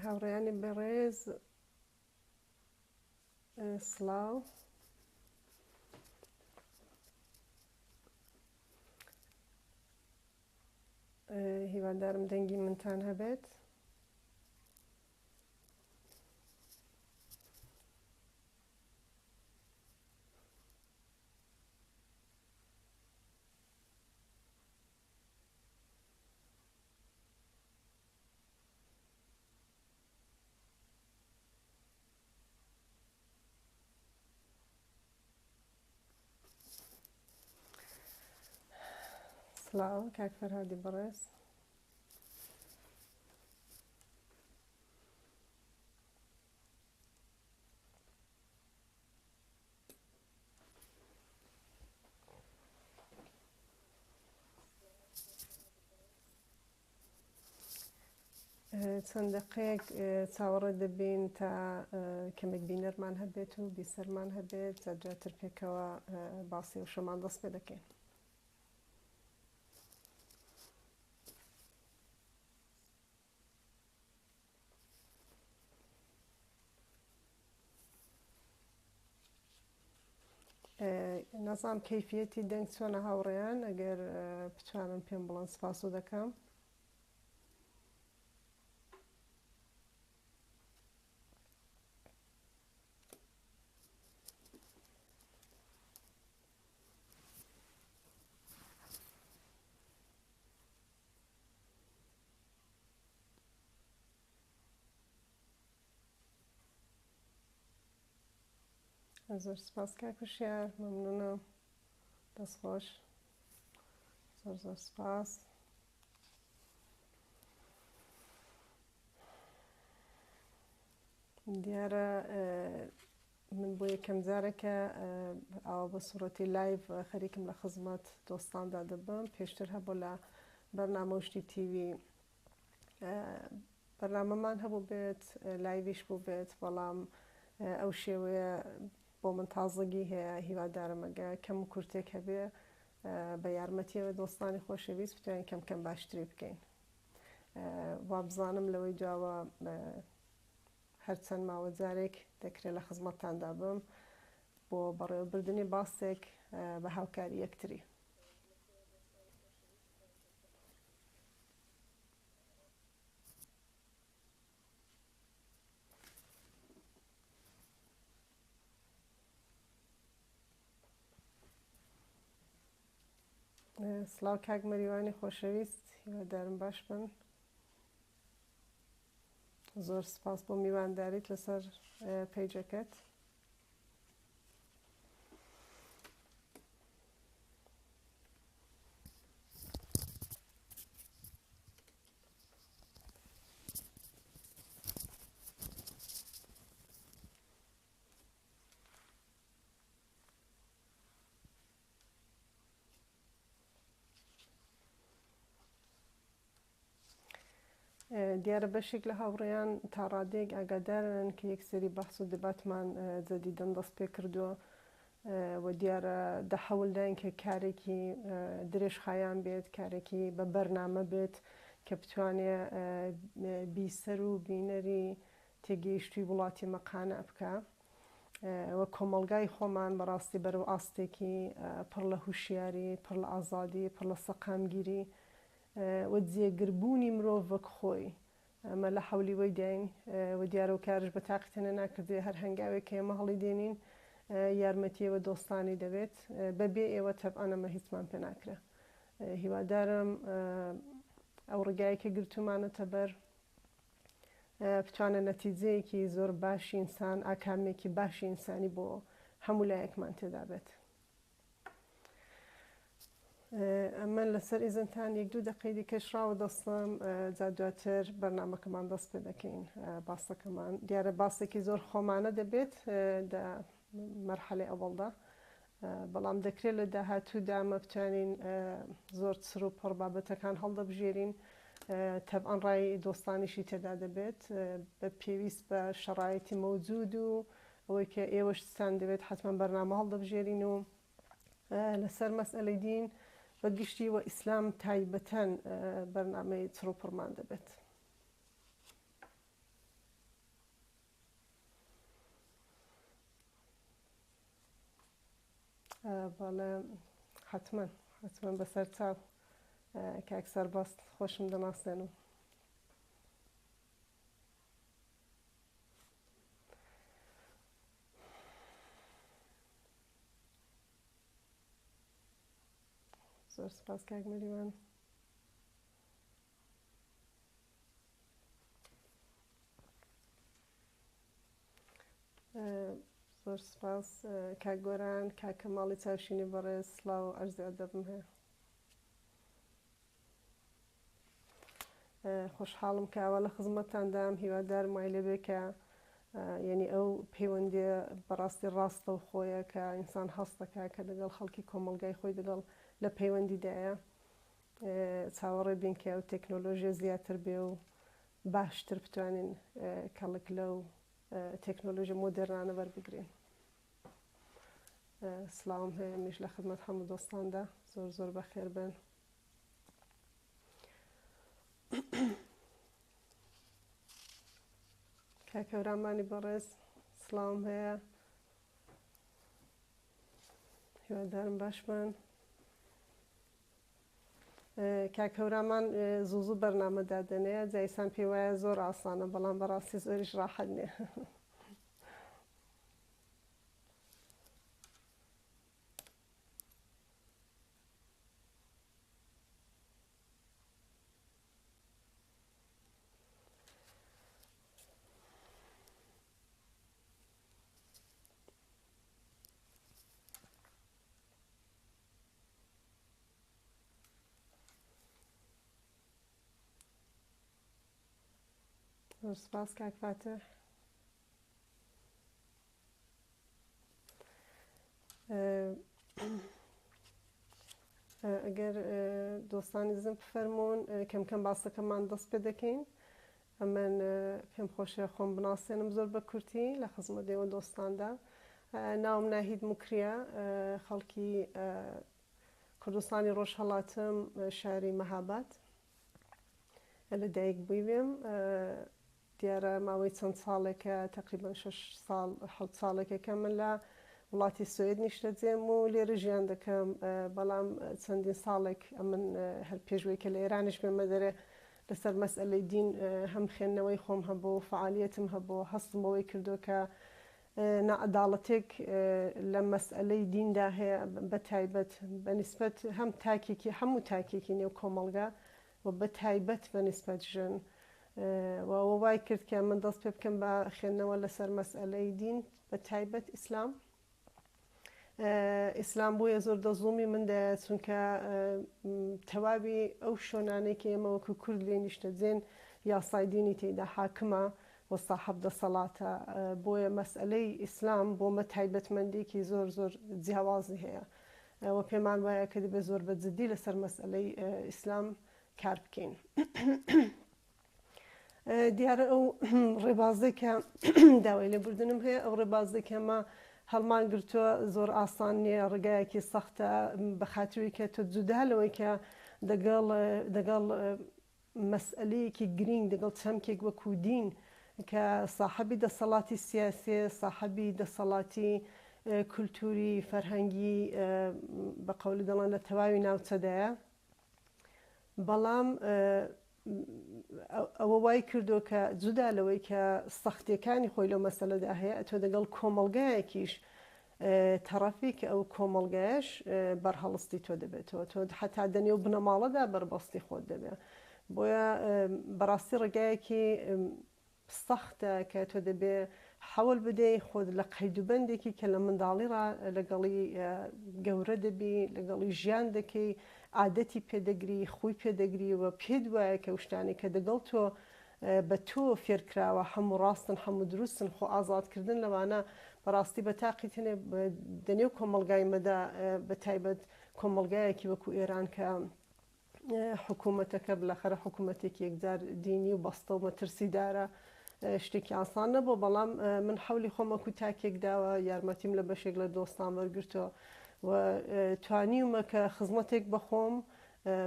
هاوڕێیانی بەڕێز سڵاو. هیوادارم دەنگی منتان هەبێت. سڵاو کاک فەرهادی بەڕێز. چەند دەقەیەک چاوەڕێ دەبین تا کەمێک بینەرمان هەبێت و بیسەرمان هەبێت تا دواتر پێکەوە باسی وشەمان دەست پێ دەکەین. نازانم کەیفیەتی دەنگ چۆنە هاوڕێیان ئەگەر بتوانن پێم بڵێن سپاسو دەکەم. زۆر سپاس کاک وشیار مەمنونم دەست خۆش زۆر زۆر سپاس. دیارە من بۆ یەکەم جارێکە ئاوا بە سوڕەتی live خەریکم لە خزمەت دۆستاندا دەبم پێشتر هەبوو لە بەرنامە و شتی تیوی بەرنامەمان هەبوو بێت live یش بوو بێت بەڵام ئەو شێوەیە بۆ من تازەگی هەیە هیوادارم ئەگە کەم و کورتێک هەبێ بە یارمەتیەوە دۆستانی خۆشەویست بتوانین کەم کەم باشتری بکەین وابزانم لەوەی دواوە هەرچەند ماوە جارێک دەکرێت لە خزمەتتاندا بم بۆ بەڕێوەبردنی باسێک بە هاوکاری یەکتری. سڵاو کاک مەریوانی خۆشەویست هیوادارم باش بن. زۆر سپاس بۆ میوانداریت لەسەر پەیجەکەت. دیارە بەشێک لە هاوڕێیان تا ڕادەیەک ئاگادارن کە یەک سەری بەحس و دەباتمان جەدیدەن دەست پێ کردووە و دیارە دە حەولداین کە کارێکی درێژخایان بێت، کارێکی بە بەرنامە بێت کە بتوانێ بیسەر و بینەری تێگەیشتووی وڵاتی مە قانع بکا و کۆمەڵگای خۆمان بەڕاستی بەرەو ئاستێکی پڕ لە هوشیاری، پڕ لە ئازادی، پڕ لە سەقامگیری و جێگربوونی مرۆڤ وەک خۆی ئەمە لە حەولی وەی داین و دیارە و کارش بە تاقی تەنێ ناکردێ هەر هەنگاوێک کە ئێمە هەڵی دێنین یارمەتی ئێوە دۆستانی دەبێت بە بێ ئێوە تەبعەن ئەمە هیچمان پێ ناکرێ هیوادارم ئەو ڕگایە کە گرتوومانەتە بەر بتوانە نەتیجەیەکی زۆر باشی ئینسان ئاکامێکی باشی ئینسانی بۆ هەموو لایەکمان تێدا بێت. ئەمن لەسەر ئیزنتان یەک دوو دەقەی دیکەش ڕاوەدەستم جا دواتر بەرنامەکەمان دەست پێ دەکەین باسەکەمان دیارە باسێکی زۆر خۆمانە دەبێت دە مەرحەلەی ئەوەڵدا بەڵام دەکرێت لە داهاتوودا ئەمە بتوانین زۆر چڕ و پڕ بابەتەکان هەڵدەبژێرین تەبعەن ڕای دۆستانیشی تێدا دەبێت بە پێویست بە شەڕایەتی مەوجود و ئەوەی کە ئێوەش چتان دەوێت حەتمەن بەرنامە هەڵدەبژێرین و لەسەر مەسئەلەی دین بە گشتی و ئیسلام تایبەتەن بەرنامەی چڕوپڕمان دەبێت. بەڵێ حەتمەن حەتمەن بەسەر چاو کاک سەربەست خۆشم دەناسێنم. زۆر سپاس کاک مەریوان. زۆر سپاس کاک گۆران کاک کەماڵی چاوشینی بەڕێز سڵاو و عەرزی ئەدەبم هەیە. خۆشحاڵم کە ئاوا لە خزمەتتاندام هیوادارم وای لێبێ کە یعنی ئەو پەیوەندیە بەڕاستی ڕاستە و خۆیە کە ئینسان هەستەکە کە لەگەڵ خەڵکی کۆمەڵگای خۆی دەگەڵ لە پەیوەندیدایە چاوەڕێ بین کە ئەو تەکنۆلۆژیە زیاتر بێ و باشتر بتوانین کەڵک لەو تەکنۆلۆژی مۆدێرنانە وەربگرین. سڵاوم هەیە میش لە خدمەت هەموو دۆستاندا زۆر زۆر بەخێر بن. کاک هەورامانی بەڕێز سڵاوم هەیە هیوادارم باش بن. کاک هەورامان زوو زوو بەرنامە دادەنێ جا ئیسان پێی وایە زۆر ئاسانە بەڵام بەڕاستی زۆریش ڕاحەت نییە. زۆر سپاس کاک فاتح. ئەگەر دۆستانی زم بفەرموون کەم کەم باسەکەمان دەست پێ دەکەین ئەمن پێم خۆشە خۆم بناسێنم زۆر بە کورتی لە خزمەت ئێوە دۆستاندا. ناوم ناهید موکریە، خەڵکی کوردستانی ڕۆژهەڵاتم، شاری مەهاباد لە دایک بوویم. دیارە ماوەی چەند ساڵێکە، تەقریبەن شەش ساڵ، حەوت ساڵێکە کە من لە وڵاتی سوئێد نیشتەجێم و لێرە ژیان دەکەم، بەڵام چەندین ساڵێک ئەمن هەر پێش وەی کە لە ئێرانیش بێمە دەرێ لەسەر مەسئەلەی دین هەم خوێندنەوەی خۆم هەبوو و فەعالیەتم هەبوو، هەستم بەوەی کردووە کە ناعەداڵەتێک لە مەسئەلەی دیندا هەیە بە تایبەت بە نیسبەت هەم تاکێکی هەموو تاکێکی نێو کۆمەڵگا و بە تایبەت بە نیسبەت ژن و ئەوە وای کرد کە من دەست پێ بکەم بە خوێندنەوە لەسەر مەسئەلەی دین بە تایبەت ئیسلام. ئیسلام بۆیە زۆر دەزوومی من دایە چونکە تەواوی ئەو شۆنانەی کە ئێمە وەکو کورد لێ نیشتەجێن یاسای دینی تێیدا حاکمە و ساحەب دەسەڵاتە بۆیە مەسئەلەی ئیسلام بۆ مە تایبەتمەندیکی زۆر زۆر جیاوازی هەیە و پێمان وایە کە دەبێت زۆر بە جدی لەسەر مەسئەلەی ئیسلام کار بکەین. دیارە ئەو ڕێبازەی کە داوای لێبوردنم هەیە ئەو ڕێبازەی کە ئەمە هەڵمان گرتووە زۆر ئاسان نییە ڕێگایەکی سەختە بە خاتری کە تۆ جودا لەوەی کە دەگەڵ دەگەڵ مەسئلەیەکی گرینگ دەگەڵ چەمکێک وەکوو دین کە ساحەبی دەسەڵاتی سیاسیە ساحەبی دەسەڵاتی کولتووری فەرهەنگی بە قەولی دەڵێن لە تەواوی ناوچەدایە بەڵام ئەوە وای کردووە کە جودا لەوەی کە سەختیەکانی خۆی لەو مەسەلەدا هەیە ئەتۆ دەگەڵ کۆمەڵگایەکیش تەڕەفی کە ئەو کۆمەڵگایش بەرهەڵستی تۆ دەبێتەوە تۆ حتا دەنێو بنەماڵەدا بەربەستی خۆت دەبێت بۆیە بەڕاستی ڕێگایەکی سەختە کە تۆ دەبێ حەول بدەی خۆت لە قەیدوبەندێکی کە لە منداڵی ڕا لەگەڵی گەورە دەبی، لەگەڵی ژیان دەکەی، عادەتی پێ دەگری، خووی پێ دەگری و پێت وایە کە ئەو شتانەی کە دەگەڵ تۆ بە تۆ فێر کراوە هەموو ڕاستن، هەموو دروستن، خۆ ئازاد کردن لەوانە بەڕاستی بە تاقی تەنێ دەنێو کۆمەڵگای مەدا بە تایبەت کۆمەڵگایەکی وەکوو ئێران کە حکوومەتەکە بلەخەرە حکوومەتێکی یەکجار دینی و بەستە و مەترسیدارە شتێکی ئاسان نەبوو بەڵام من حەولی خۆم وەکو تاکێک داوە یارمەتیم لە بەشێک لە دۆستان وەرگرتووە و توانیومە کە خزمەتێک بەخۆم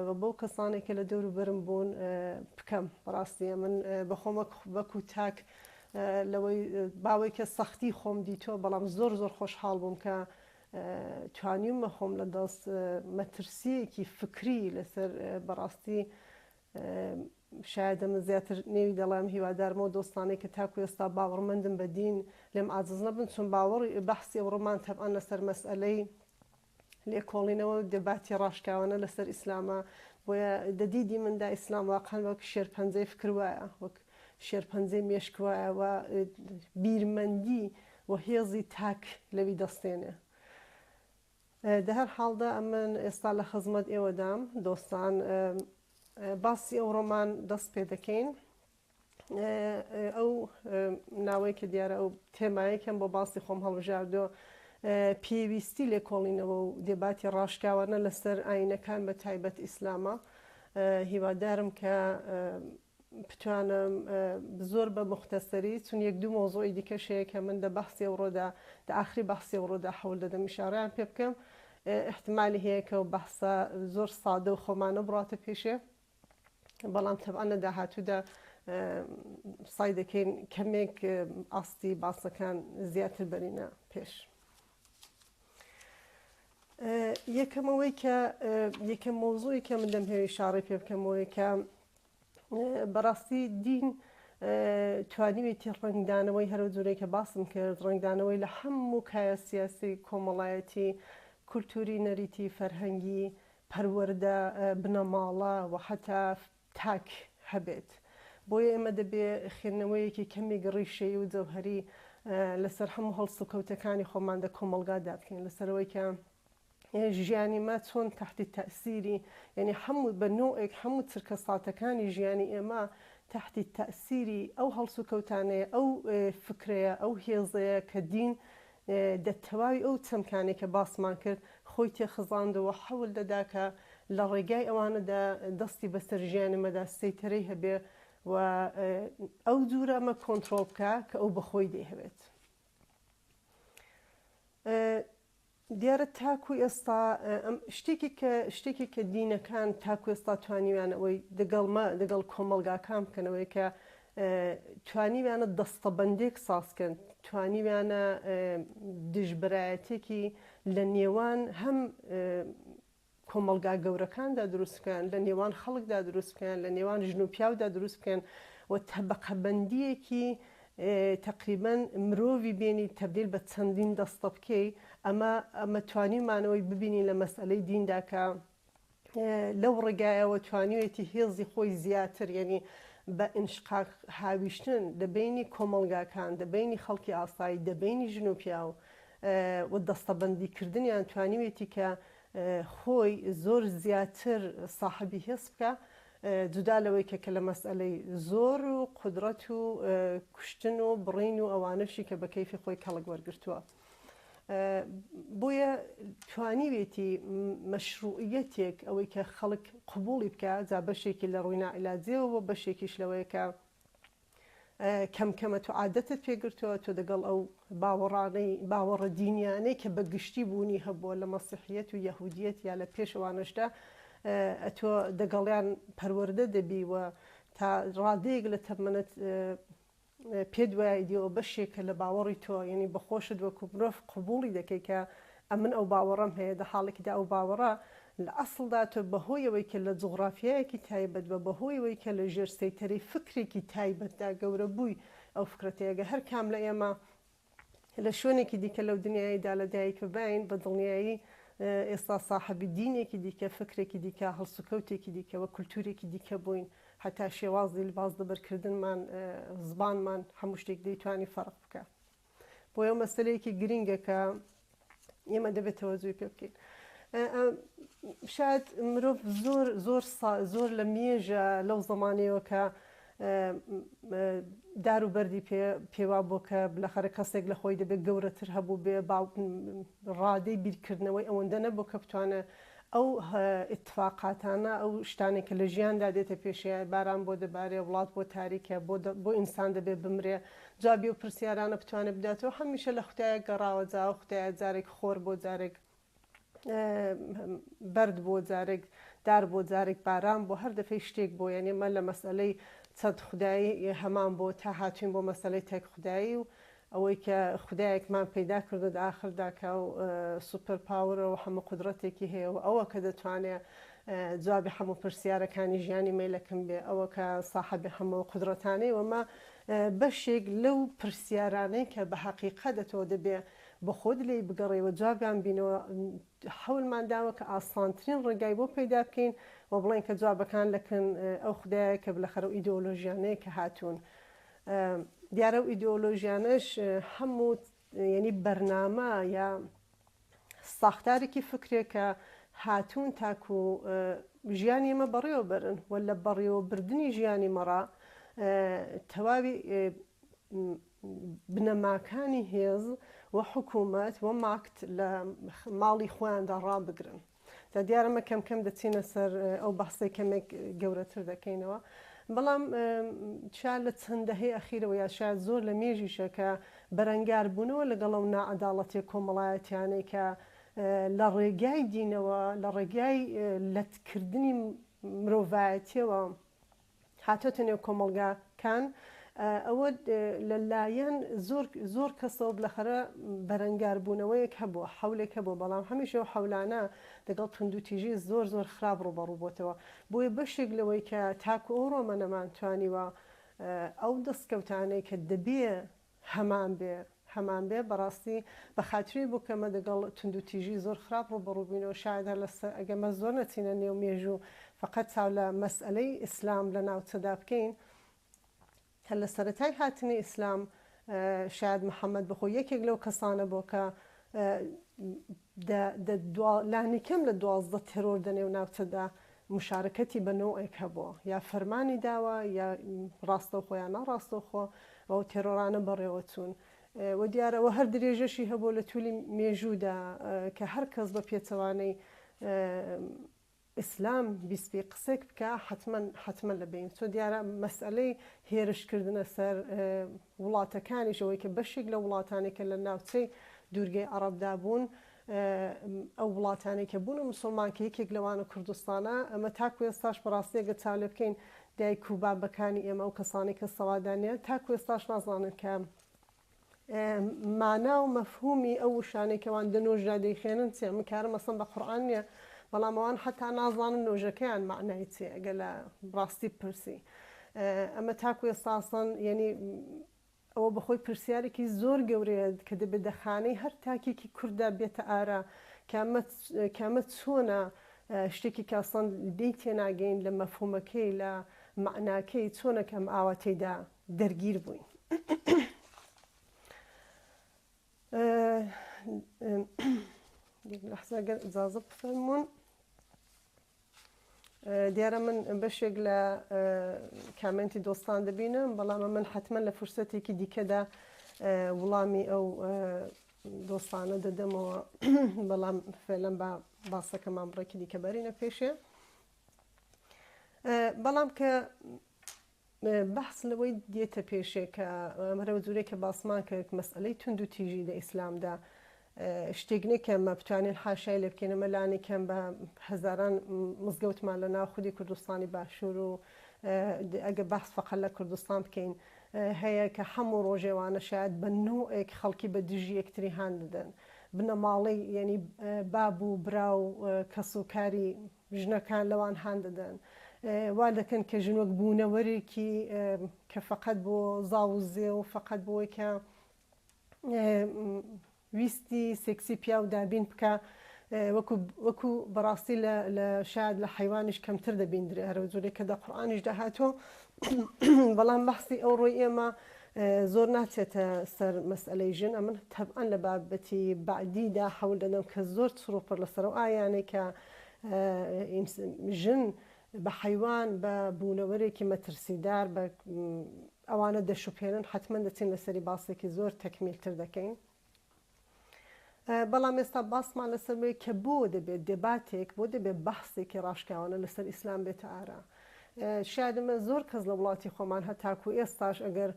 و بەو کەسانێک کە لە دەوروبەرم بوون بکەم بەڕاستی من بەخۆم وەکو تاک لەوەی باوەی کە سەختی خۆم دیتووە بەڵام زۆر زۆر خۆشحاڵ بووم کە. توانیومە خۆم لە دەست مەترسییەکی فکری لەسەر بەڕاستی شایەدە من زیاتر نێوی دەڵێم هیوادارم ئەو دۆستانەی کە تاکو ئێستا باوەڕمەندن بە دین لێم عاجز نەبن چون باوەڕی بەحسی ئەوڕۆمان تەبعەن لەسەر مەسئەلەی لێکۆڵینەوە و دێباتی ڕاشکاوانە لەسەر ئیسلامە بۆیە دە دیدی مندا ئیسلام واقعەن وەک شێرپەنجەی فکر وایە وەک شێرپەنجەی مێشک وایە و بیرمەندی و هێزی تاک لەوی دەستێنێ. دە هەر حاڵدا ئەمن ئێستا لە خزمەت ئێوەدام دۆستان باسی ئەوڕۆمان دەست پێ دەکەین. ئەو ناوەی کە دیارە ئەو تێمایەکەم بۆ باسی خۆم هەڵبژاردووە پێویستی لێکۆڵینەوە و دێباتی ڕاشکاوانە لەسەر ئاینەکان بە تایبەت ئیسلامە هیوادارم کە بتوانم زۆر بە موختەسەری چون یەک دوو مەوزوعی دیکەش هەیە کە من دە بەحسی ئەوڕۆدا دە ئاخری بەحسی ئەوڕۆدا حەول دەدەم ئیشارەیان پێ بکەم ئیحتمالی هەیە کە ئەو بەحسە زۆر سادە و خۆمانە بڕاتە پێشێ بەڵام تەبعەن لە داهاتوودا سای دەکەین کەمێک ئاستی باسەکان زیاتر بەرینە پێش. یەکەم ئەوەی کە یەکەم مەوزوعی کە من دەمهەوێ ئیشارەی پێ بکەم ئەوەیە کە بەڕاستی دین توانیوێتی ڕەنگدانەوەی هەرو جورەی کە باسم کرد ڕەنگدانەوەی لە هەموو کایە سیاسی کۆمەڵایەتی کولتوری نەریتی فەرهەنگی پەروەردە بنەماڵە و حتا تاک هەبێت. بۆیە ئێمە دەبێ خوێندنەوەیەکی کەمێک ڕیشەیی و جەوهەری لەسەر هەموو هەڵسوکەوتەکانی خۆمان دە کۆمەڵگادا بکەین، لەسەر ئەوەی کە ژیانی مە چۆن تەحتی تەئسیری یانی هەموو بە نۆعێک هەموو چرکەساتەکانی ژیانی ئێمە تەحتی تەئسیری ئەو هەڵسوکەوتانەیە، ئەو فکرەیە، ئەو هێزەیە کە دین دە تەواوی ئەو چەمکانەی کە باسمان کرد خۆی تێ خزاندووە، حەول دەدا کە لە ڕێگای ئەوانەدا دەستی بەسەر ژیانی مەدا سەیتەرەی هەبێ و ئەو جوورە ئەمە کۆنترۆڵ بکا کە ئەو بە خۆی دەیهەوێت. دیارە تاکو ئێستا ئەم شتێکی کە شتێکی کە دینەکان تاکو ئێستا توانیویانە ئەوەی دەگەڵ مە دەگەڵ کۆمەڵگاکان بکەنەوەی کە توانیویانە دەستەبەندێک سازکەن، توانیویانە دژبەرایەتێکی لە نێوان هەم کۆمەڵگا گەورەکاندا دروست بکەن، لە نێوان خەڵکدا دروست بکەن، لە نێوان ژن و پیاودا دروست بکەن و تەبەقەبەندییەکی تەقریبەن مرۆڤی بێنی تەبدیل بە چەندین دەستە بکەی، ئەمە ئەمە توانیومانەوەی ببینین لە مەسئەلەی دیندا کە لەو ڕێگایەوە توانیویەتی هێزی خۆی زیاتر یەنی بە ئینشقاق هاویشتن دە بەینی کۆمەڵگاکان، دە بەینی خەڵکی ئاسایی، دە بەینی ژن و پیاو و دەستەبەندی کردنیان توانیویەتی کە خۆی زۆر زیاتر ساحەبی هێز بکا جودا لەوەی کە کە لە مەسئەلەی زۆر و قودرەت و کوشتن و بڕین و ئەوانەشی کە بە کەیفی خۆی کەڵک وەرگرتووە. بۆیە توانیوێتی مەشروعیەتێک ئەوەی کە خەڵک قبوڵی بکا جا بەشێکی لە ڕووی ناعیلاجیەوە بۆ بەشێکیش لەوەیە کە کەم کەمە تۆ عادەتت پێگرتووە تۆ دەگەڵ ئەو باوەڕانەی باوەڕە دینیانەی کە بە گشتی بوونی هەبووە لە مەسیحیەت و یەهودیەت یا لە پێش ئەوانەشدا ئەتۆ دەگەڵیان پەروەردە دەبی و تا ڕادەیەک لە تەمەنت پێت وایە ئیدی ئەوە بەشێکە لە باوەڕی تۆ، یەنی بە خۆشت وەکو مرۆڤ قبوڵی دەکەی کە ئەمن ئەو باوەڕەم هەیە، دە حاڵێکیدا ئەو باوەڕە لە ئەسڵدا تۆ بە هۆی ئەوەی کە لە جوغڕافیایەکی تایبەت بە بە هۆی ئەوەی کە لە ژێر سەیتەرەی فکرێکی تایبەتدا گەورە بووی ئەو فکرەت هەیە گەر هەر کام لە ئێمە لە شوێنێکی دیکە لەو دنیایەیدا لە دایک بباین بە دڵنیایی ئێستا ساحەبی دینێکی دیکە، فکرێکی دیکە، هەڵسوکەوتێکی دیکە و کولتوورێکی دیکە بووین. هەتا شێوازی لباس لەبەرکردنمان، زبانمان، هەموو شتێک دەیتوانی فەرق بکا. بۆیە ئەو مەسەلەیەکی گرینگە کە ئێمە دەبێت تەوەجوی پێ بکەین. شاید مرۆڤ زۆر زۆر زۆر لە مێژە لەو زەمانەیەوە کە دار و بەردی پێ پێوا بۆ کە بلەخەرە کەسێک لە خۆی دەبێت گەورەتر هەبوو بێ با ڕادەی بیرکردنەوەی ئەوەندە نەبوو کە بتوانێت ئەو ئیتفاقاتانە، ئەو شتانەی کە لە ژیاندا دێتە پێشێ، باران بۆ دەبارێ، وڵات بۆ تاریکە، بۆ بۆ ئینسان دەبێ بمرێ، جوابی ئەو پرسیارانە بتوانێ بداتەوە، هەمیشە لە خودایەک گەڕاوە، جا ئەو خودایە جارێک خۆر بۆ، جارێک بەرد بۆ، جارێک دار بۆ، جارێک باران بۆ، هەر دەفەی شتێک بۆ، یانی ئێمە لە مەسئەلەی چەند خودایی هەمان بۆ تا هاتووین بۆ مەسەلەی تەک خودایی و. ئەوەی کە خودایەکمان پەیدا کردو دە ئاخردا کە ئەو super power ە و هەموو قودرەتێکی هەیە و ئەوە کە دەتوانێ جوابی هەموو پرسیارەکانی ژیانی مەیلەکم بێ، ئەوە کە ساحەبی هەموو ئەو قودرەتانەی و مە بەشێک لەو پرسیارانەی کە بە هەقیقەت ئەتۆ دەبێ بە خۆت لێی بگەڕێی و جوابیان بینەوە حەولمان داوە کە ئاسانترین ڕێگای بۆ پەیدا بکەین و بڵێین کە جوابەکان لە کن ئەو خودایە کە بلەخەرە ئەو ئیدۆلۆژیانەیە کە هاتوون. دیارە ئەو ئیدۆلۆژیانەش هەموو یەنی بەرنامە یا ساختارێکی فکرێ کە هاتوون تاکو ژیانی ئێمە بەڕێوە بەرن و لە بەڕێوەبردنی ژیانی مەڕا تەواوی بنەماکانی هێز و حکوومەت و ماکت لە ماڵی خۆیاندا ڕابگرن. جا دیارە مە کەم کەم دەچینە سەر ئەو بەحسەی کەمێک گەورەتر دەکەینەوە بەڵام شاید لە چەند دەهەی ئەخیرەوە یا شاید زۆر لە مێژیشە کە بەرەنگار بوونەوە لەگەڵ ئەو ناعەداڵەتیە کۆمەڵایەتیانەی کە لە ڕێگای دینەوە لە ڕێگای لەتکردنی مرۆڤایەتیەوە هاتۆتە نێو کۆمەڵگاکان ئەوە لە لایەن زۆر زۆر کەسەوە بلەخەرە بەرەنگاربوونەوەیەک هەبووە حەولێک هەبووە بەڵام هەمیشە ئەو حەولانە دەگەڵ توندوتیژی زۆر زۆر خراپ ڕووبەڕوو بۆتەوە بۆیە بەشێک لەوەی کە تاکو ئەوڕۆمە نەمانتوانیوە ئەو دەستکەوتانەی کە دەبێ هەمان بێ هەمان بێ بەڕاستی بە خاتری بوو کە مە دەگەڵ توندوتیژی زۆر خراپ ڕووبەڕوو بووینەوە شاید هەر لە سە ئەگەر مە زۆر نەچینە نێو مێژوو فەقەت چاو لە مەسئەلەی ئیسلام لە ناوچەدا بکەین هەر لە سەرەتای هاتنی ئیسلام شاید محەمەد بەخۆی یەکێک لەو کەسانە بوو کە دە دە دوا لانیکەم لە 12 تێرۆر دە نێو ناوچەدا موشارەکەتی بە نەوعێک هەبووە یا فەرمانی داوە یا ڕاستەوخۆ یا ناڕاستەوخۆ ئەو تێرۆرانە بەڕێوە چوون و دیارە وە هەر درێژەشی هەبووە لە توولی مێژوودا کە هەر کەس بە پێچەوانەی ئیسلام بیستبی قسەێک بکا حەتمەن حەتمەن لە بەین چۆ دیارە مەسئەلەی هێرش کردنە سەر وڵاتەکانیش ئەوەی کە بەشێک لە وڵاتانی کە لە ناوچەی دوورگەی عەڕەبدا بوون ئەو وڵاتانەی کە بوونە مسوڵمان کە یەکێک لەوانە کوردستانە ئەمە تاکو ئێستاش بەڕاستی ئەگەر چاو لێ بکەین دایک و بابەکانی ئێمە ئەو کەسانەی کە سەوادانیان تاکو ئێستاش نازانن کە مانا و مەفهومی ئەو وشانەی کە وان دە نۆژدا دەیخوێنن چیە؟ من کارم ئەسڵەن بە قورئان نیە بەڵام ئەوان حەتا نازانن نۆژەکەیان مەعنای چیە ئەگەر لە ڕاستی بپرسی ئەمە تاکو ئێستا ئەسڵەن یەنی ئەوە بەخۆی پرسیارێکی زۆر گەورەیە کە دەبێت دە خانەی هەر تاکێکی کورددا بێتە ئارا کە ئەمە کە ئەمە چۆنە شتێکی کە ئەسڵەن لێی تێناگەین لە مەفهومەکەی لە مەعناکەی چۆنە کە ئەم ئاوا تێیدا دەرگیر بووین. یەک لەحزە گەر ئیجازە بفەرموون. دیارە من بەشێک لە کامێنتی دۆستان دەبینم بەڵام من حتمما لە فرسەتێکی دیکەدا وڵامی ئەو دۆستانە دەدەمەوە بەڵام فعلەن با باسەکەمان بڕێکی دیکە بەرینە پێشێ بەڵام کە بەحس لەوەی دێتە پێشێ کە ئەمەرەوە جورێک کە باسمان کرد مەسئەلەی توندوتیژی لە ئیسلامدا شتێک نییە کە ئەمە بتوانین حاشای لێ بکەین ئەمە لانی کەم بە هەزاران مزگەوتمان لە ناو خودی کوردستانی باشوور و ئەگە بەحس فەقەت لە کوردستان بکەین هەیە کە هەموو ڕۆژێوانە شاید بە نەوعێک خەڵکی بە دژی یەکتری هان دەدەن بنەماڵەی یعنی باب و برا و کەس و کاری ژنەکان لەوان هان دەدەن وا دەکەن کە ژن وەک بوونەوەرێکی کە فەقەت بۆ زاو و زێ و فەقەت بۆی کە ویستی سێکسی پیاو دابین بکە وەکو وەکو بەڕاستی لە لە شاید لە حیوانیش کەمتر دەبیندرێ هەرە جۆرێک کە دە قورئانیشدا هاتووە بەڵام بەحسی ئەو ڕۆی ئێمە زۆر ناچێتە سەر مەسئەلەی ژن ئەمن تەبعەن لە بابەتی بەعدیدا حەول دەدەم کە زۆر چڕوپڕ لەسەر ئەو ئایانەی کە ژن بە حەیوان بە بوونەوەرێکی مەترسیدار بە ئەوانە دەشوبهێنن حەتمەن دەچین لەسەری باسێکی زۆر تەکمیلتر دەکەین. بەڵام ئێستا باسمان لەسەر بێ کە بۆ دەبێت دێباتێک بۆ دەبێت بەحسێکی ڕاشکاوانە لەسەر ئیسلام بێتە ئارا شاید ئەمە زۆر کەس لە وڵاتی خۆمان هەتاکو ئێستاش ئەگەر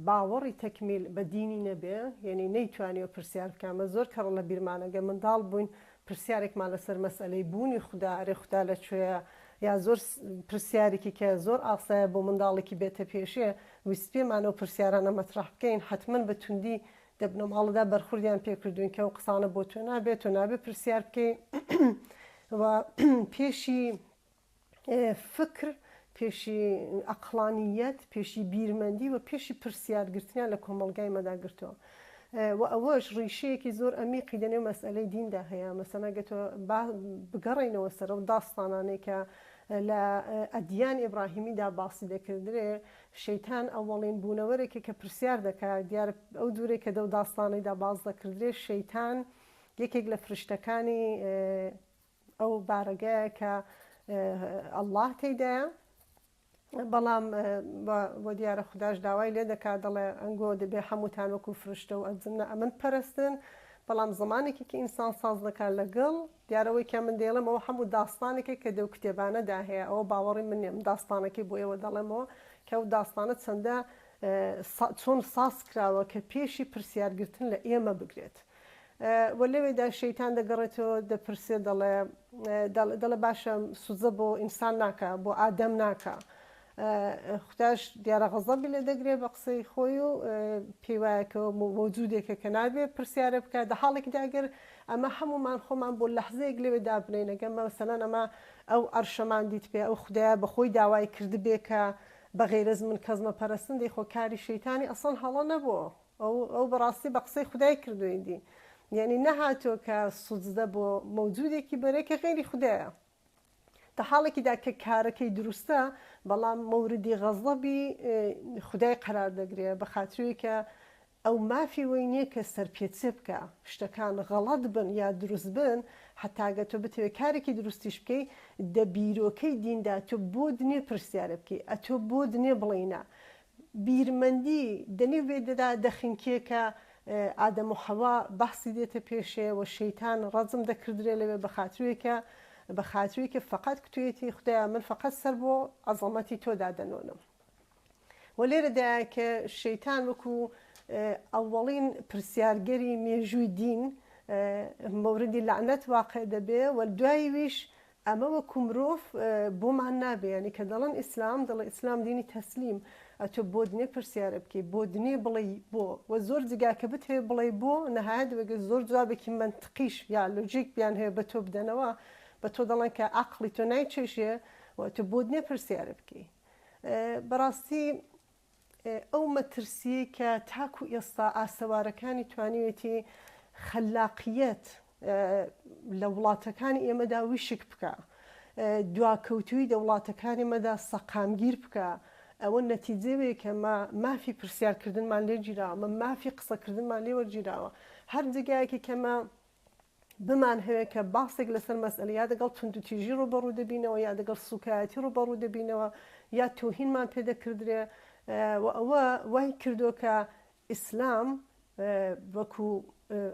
باوەڕی تەکمیل بە دینی نەبێ یعنی نەیتوانیوە پرسیار بکە ئەمە زۆر کەڕ لە بیرمانە گەر منداڵ بووین پرسیارێکمان لەسەر مەسئەلەی بوونی خودا ئەرێ خودا لە کوێیە؟ یا زۆر پرسیارێکی کە زۆر ئاسایە بۆ منداڵێکی بێتە پێشێ ویستبێمان ئەو پرسیارانە مەترەح بکەین حەتمەن بە توندی دە بنەماڵەدا بەرخوردیان پێ کردووین کە ئەو قسانە بۆ تۆ نابێت تۆ نابێ پرسیار بکەی و پێشی فکر، پێشی ئەقڵانییەت، پێشی بیرمەندی و پێشی پرسیارگرتنیان لە کۆمەڵگای مەدا گرتووە. و ئەوەش ڕیشەیەکی زۆر ئەمیقی دەنێو مەسئەلەی دیندا هەیە. مەسەلەن گەر تۆ با بگەڕێینەوە سەر ئەو داستانانەی کە لە ئەدیان ئیبراهیمیدا باسی دەکردرێ، شەیتان ئەوەڵین بوونەوەرێکە کە پرسیار دەکا، دیارە ئەو جورەی کە دەو داستانەیدا باس دەکردرێ، شەیتان یەکێک لە فریشتەکانی ئەو بارەگایە کە اللە تێیدایە بەڵام بۆ دیارە خوداش داوای لێ دەکات دەڵێ ئەنگۆ دەبێ هەمووتان وەکو فرشتە و ئەجنە ئەمن پەرستن بەڵام زمانێکی کە ئینسان ساز دەکات لەگەڵ دیارەوەی کە من دەیڵێم ئەوە هەموو داستانێکێک کە دەو کتێبانەدا هەیە ئەوە باوەڕی من نیە من داستانەکەی بۆ ئێوە دەڵێمەوە کە ئەو داستانە چەندە چۆن ساز کراوە کە پێشی پرسیارگرتن لە ئێمە بگرێت. و لەوێدا شەیتان دەگەڕێتەوە دەپرسێ دەڵێ دەڵێ باشە سوزە بۆ ئینسان ناکا بۆ ئادەم ناکا خوداش دیارە غەزەبی لێ دەگرێ بە قسەی خۆی و پێی وایە کە مەوجودێکە کە نابێ پرسیارە بکات دە حاڵێکدا گەر ئەمە هەمومان خۆمان بۆ لەحزەیەک لەوێ دابنێین ئەگەر مەسەلەن ئەمە ئەو عەرشەمان دیت پێ ئەو خودایە بە خۆی داوای کردبێ کە بە غەیرەز من کەس مەپەرستن دەی خۆ کاری شەیتانی ئەسڵەن هەڵە نەبووە ئەو ئەو بەڕاستی بە قسەی خودای کردووین دی یعنی نەهاتووە کە سوجدە بۆ مەوجودێکی بەرێ کە غەیری خودایە دە حاڵێکیدا کە کارەکەی دروستە بەڵام مەوردی غەزەبی خودای قەرار دەگرێ بە خاتری کە ئەو مافی وەی نییە کە سەرپێچێ بکا شتەکان غەڵەت بن یا دروست بن حەتا گەر تۆ بتەوێ کارێکی دروستیش بکەی دە بیرۆکەی دیندا تۆ بۆت نییە پرسیارێ بکەی ئەتۆ بۆت نییە بڵێی نا بیرمەندی دەنێو وێدەدا دەخنکێ کە ئادەم و حەوا بەحسی دێتە پێشێ و شەیتان ڕەجم دەکردرێ لەوێ بە خاتروێ کە بە خاتروی کە فەقەت کوتویەتی خودایا من فەقەت سەر بۆ عەزەمەتی تۆ دادەنۆنم و لێرەدایە کە شەیتان وەکو ئەوەڵین پرسیارگەری مێژووی دین مەوردی لەعنەت واقع دەبێ و دوای ویش ئەمە وەکو مرۆڤ بۆمان نابێ یانی کە دەڵێن ئیسلام دەڵێ ئیسلام دینی تەسلیم ئەتۆ بۆت نیە پرسیارە بکەی بۆت نیە بڵێی بۆ وە زۆر جگا کە بتهەوێ بڵێی بۆ نەهایەت وەگە زۆر جوابێکی مەنتقیش یا لۆجیک بیان هەوێ بە تۆ بدەنەوە بە تۆ دەڵێن کە عەقڵی تۆ نایچێژێ و ئەتۆ بۆت نیە پرسیارە بکەی بەڕاستی ئەو مەترسییەی کە تاکو ئێستا ئاسەوارەکانی توانیوێتی خەلاقییەت لە وڵاتەکانی ئێمەدا ویشک بکا، دواکەوتوویی دە وڵاتەکانی ئێمەدا سەقامگیر بکا، ئەوە نەتیجەوەیە کە مە مافی پرسیارکردنمان لێ گیراوە، مە مافی قسەکردنمان لێ وەرگیراوە. هەر جێگایەکی کە مە بمانهەوێ کە باسێک لەسەر مەسئەلە یا دەگەڵ توندوتیژی ڕووبەڕوو دەبینەوە یا دەگەڵ سووکایەتی ڕووبەڕوو دەبینەوە یا تۆهینمان پێ دەکردرێ و ئەوە وای کردووە کە ئیسلام وەکوو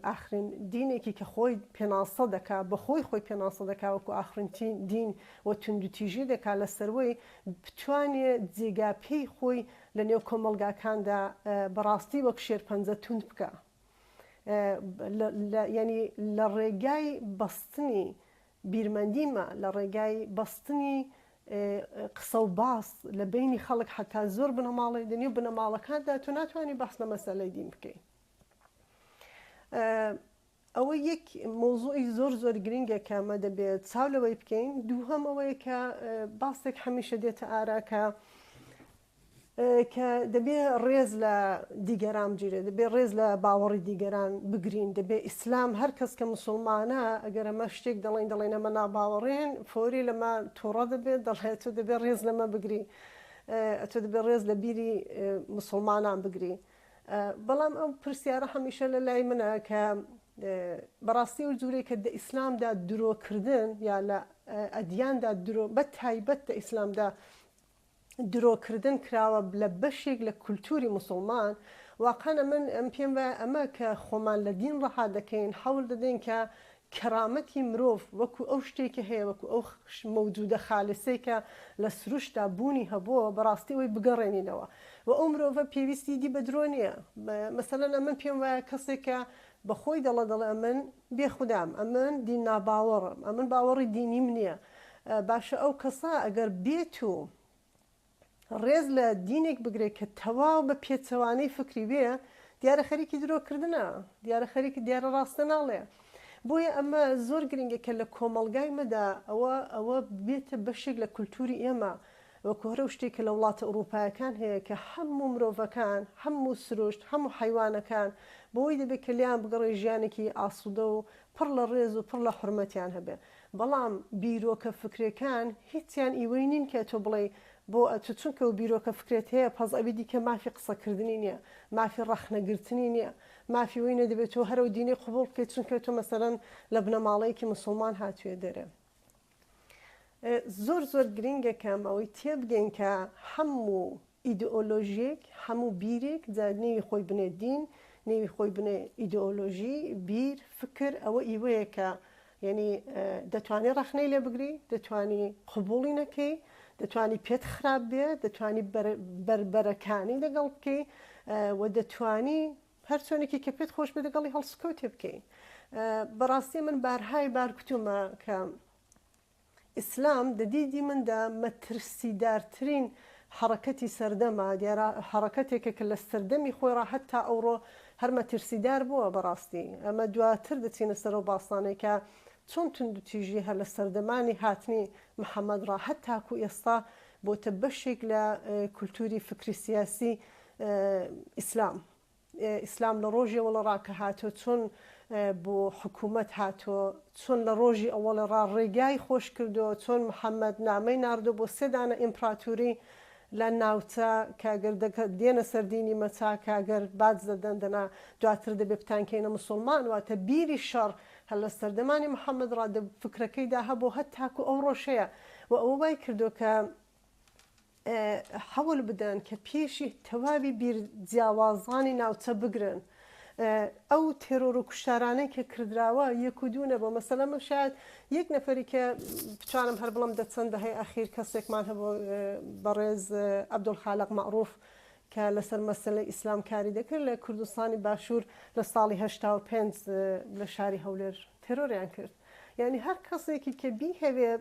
ئاخرین دینێکی کە خۆی پێناسە دەکا بە خۆی خۆی پێناسە دەکا وەکوو ئاخرین دین و توندوتیژی دەکا لە سەروەی بتوانێ جێگا پێی خۆی لە نێو کۆمەڵگاکاندا بەڕاستی وەک شێرپەنجە توند بکا. یانی لە ڕێگای بەستنی بیرمەندیمە لە ڕێگای بەستنی قسە و باس لە بینی خەڵک حتا زۆر بنەماڵەی دەنێو بنەماڵەکاندا تۆ ناتوانانی باس لە مەسەلەی دین بکەی ئەوە یەک مەوزوعی زۆر زۆر گرنگە کە ئەمە دەبێت چاو لەوەی بکەین دووهەم ئەوەیە کە باسێک هەمیشە دێتە ئارا کە کە دەبێ ڕێز لە دیگەران بگیرێت، دەبێ ڕێز لە باوەڕی دیگەران بگرین، دەبێ ئیسلام هەر کەس کە مسوڵمانە ئەگەر ئەمە شتێک دەڵێین دەڵێین ئەمە ناباوەڕێن فۆری لەمە توڕە دەبێت دەڵێ تۆ دەبێ ڕێز لەمە بگری ئەتۆ دەبێ ڕێز لە بیری مسوڵمانان بگری بەڵام ئەو پرسیارە هەمیشە لە لای منە کە بەڕاستی ئەو جورەی کە دە ئیسلامدا درۆکردن یا لە ئەدیاندا درۆ بە تایبەت دە ئیسلامدا درۆکردن کراوە لە بەشێک لە کولتوری موسوڵمان، واقعەن ئەمن ئەم پێم وایە ئەمە کە خۆمان لە دین ڕەها دەکەین حەول دەدەین کە کەرامەتی مرۆڤ وەکو ئەو شتەی کە هەیە وەکو ئەو مەوجودە خالسەی کە لە سروشتدا بوونی هەبووە بەڕاستی ئەوەی بگەڕێنینەوە و ئەو مرۆڤە پێویستی دی بە درۆ نییە مەسەلەن ئەمن پێم وایە کەسێک کە بە خۆی دەڵێ دەڵێ ئەمن بێ خودام ئەمن دین ناباوەڕم ئەمن باوەڕی دینیم نییە. باشە ئەو کەسە ئەگەر بێت و ڕێز لە دینێک بگرێت کە تەواو بە پێچەوانەی فکری بێ، دیارە خەریکی درۆ کردنە، دیارە خەریکی دیارە ڕاستە ناڵێ. بۆیە ئەمە زۆر گرنگە کە لە کۆمەڵگای مەدا ئەوە ئەوە بێتە بەشێک لە کولتوری ئێمە وەکو هەر ئەو شتێک کە لە وڵاتە ئوڕووپایەکان هەیە کە هەموو مرۆڤەکان، هەموو سروشت، هەموو حەیوانەکان بۆی دەبێ کە لێیان بگەڕێ ژیانێکی ئاسوودە و پڕ لە ڕێز و پڕ لە حورمەتیان هەبێ. بەڵام بیرۆکە فکرێکان هیچیان ئیوەی نین کە ئەتۆ بڵێی بۆ ئەتۆ چونکە و بیرۆکە فکرێت هەیە پەس ئەوی دیکە مافی قسە کردنی نیە مافی ڕەخنە گرتنی نیە مافی وەی نیە دەبێ تۆ هەر ئەو دینەی قبوڵ بکەی چونکە تۆ مەسەلەن لە بنەماڵەیەکی موسوڵمان هاتویە دەرێ. زۆر زۆر گرینگە کە ئەم ئەوەی تێبگەین کە هەموو ئیدئۆلۆژیەک، هەموو بیرێک، جا نێوی خۆی بنێ دین، نێوی خۆی بنێ ئیدئۆلۆژی، بیر، فکر، ئەوە ئیوەیە کە یەنی دەتوانی ڕەخنەی لێ بگری، دەتوانی قبوڵی نەکەی، دەتوانی پێت خراپ بێ، دەتوانی بەربەرەکانی لەگەڵ بکەی و دەتوانی هەر چۆنێکی کە پێت خۆش بێ لەگەڵی هەڵسوکەوتێ بکەی. بەڕاستی من بارهای بار کوتومە کە ئیسلام دە دیدی مندا مەترسیدارترین حەڕەکەتی سەردەمە، دیارە حەڕەکەتێکە کە لە سەردەمی خۆی ڕا هەتا ئەوڕۆ هەر مەترسیدار بووە بەڕاستی ئەمە دواتر دەچینە سەر ئەو باسانەی کە چۆن توندوتیژی هەر لە سەردەمانی هاتنی محەمەد ڕا هەتاکوو ئێستا بۆتە بەشێک لە کولتووری فکری سیاسی ئیسلام. ئیسلام لە ڕۆژی ئەوەڵە ڕا کە هاتۆ چۆن بۆ حکوومەت هاتۆ، چۆن لە ڕۆژی ئەوەڵە ڕا ڕێگای خۆش کردۆ، چۆن محەممەد نامەی ناردۆ بۆ سێ دانە ئیمپڕاتوری لە ناوچە کە گەر دێنە سەر دینی مە چاکە گەر باج دەدەن دەنا دواتر دەبێ بتانکەینە موسوڵمان واتە بیری شەڕ هەر لە سەردەمانی محەممەد ڕا دە فکرەکەیدا هەبۆ هەتاکوو ئەوڕۆش هەیە و ئەوە وای کردۆ کە حەول بدەن کە پێشی تەواوی بیر جیاوازانی ناوچە بگرن. ئەو تێرۆر و کوشتارانەی کە کردراوە یەک و دوو نەبووە. مەسەلەن من شایەد یەک نەفەری کە بتوانم هەر بڵێم دە چەند دەهەی ئەخیر کەسێکمان هەبوو بەڕێز عەبدولخالق مەعروف کە لەسەر مەسەلەی ئیسلام کاری دەکرد لە کوردستانی باشوور لە ساڵی 85 لە شاری هەولێر تێرۆریان کرد. یانی هەر کەسێکی کە بیهەوێ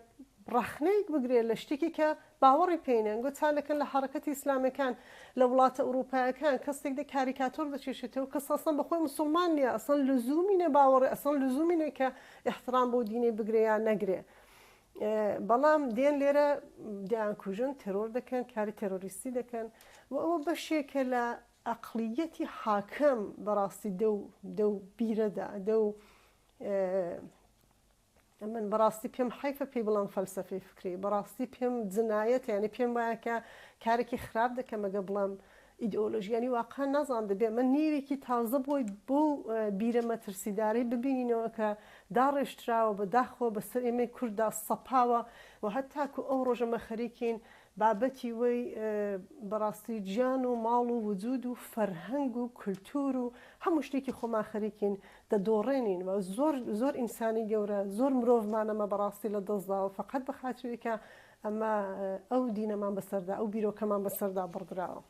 ڕەخنەیەک بگرێ لە شتێکی کە باوەڕی پێی نیە گۆ چاالەکەن لە حەڕەکەتی ئیسلامیەکان لە وڵاتە ئوڕوپایەکان کەسێک دێ کاریکاتۆر دەکێشێتەوە کەس ئەسڵەن بە خۆی موسوڵمان نیە ئەسڵەن لزومی نیە باوەڕی ئەسڵەن لزومی نیە کە ئیحتڕام بەو دینەی بگرێ یان نەگرێ بەڵام دێن لێرە دەیانکوژن تێرۆر دەکەن کاری تێرۆریستی دەکەن و ئەوە بەشێکە لە ئەقڵیەتی حاکم بەڕاستی دەو دەو بیرەدا دەو من بەڕاستی پێم حەیفە پێی بڵێم فەلسەفەی فکری، بەڕاستی پێم جنایەتە، یانی پێم وایە کە کارێکی خراپ دەکەم ئەگەر بڵێم ئیدئۆلۆژی، یانی واقعا نازانم دەبێ ئەمە نێوێکی تازە بۆی بۆ بیرە مەترسیدارەی ببینینەوە کە داڕێژتراوە بە داخەوە بەسەر ئێمەی کورددا سەپاوە و هەتاکوو ئەو ڕۆژە مە خەریکین بابەتی وەی بەڕاستی گیان و ماڵ و وجود و فەرهەنگ و کولتور و هەموو شتێکی خۆمان خەریکین دەدۆڕێنین و زۆر زۆر ئینسانی گەورە زۆر مرۆڤمان ئەمە بەڕاستی لە دەست داوە فەقەت بە خاتری کە ئەمە ئەو دینەمان بەسەردا ئەو بیرۆکەمان بەسەردا بڕدراوە.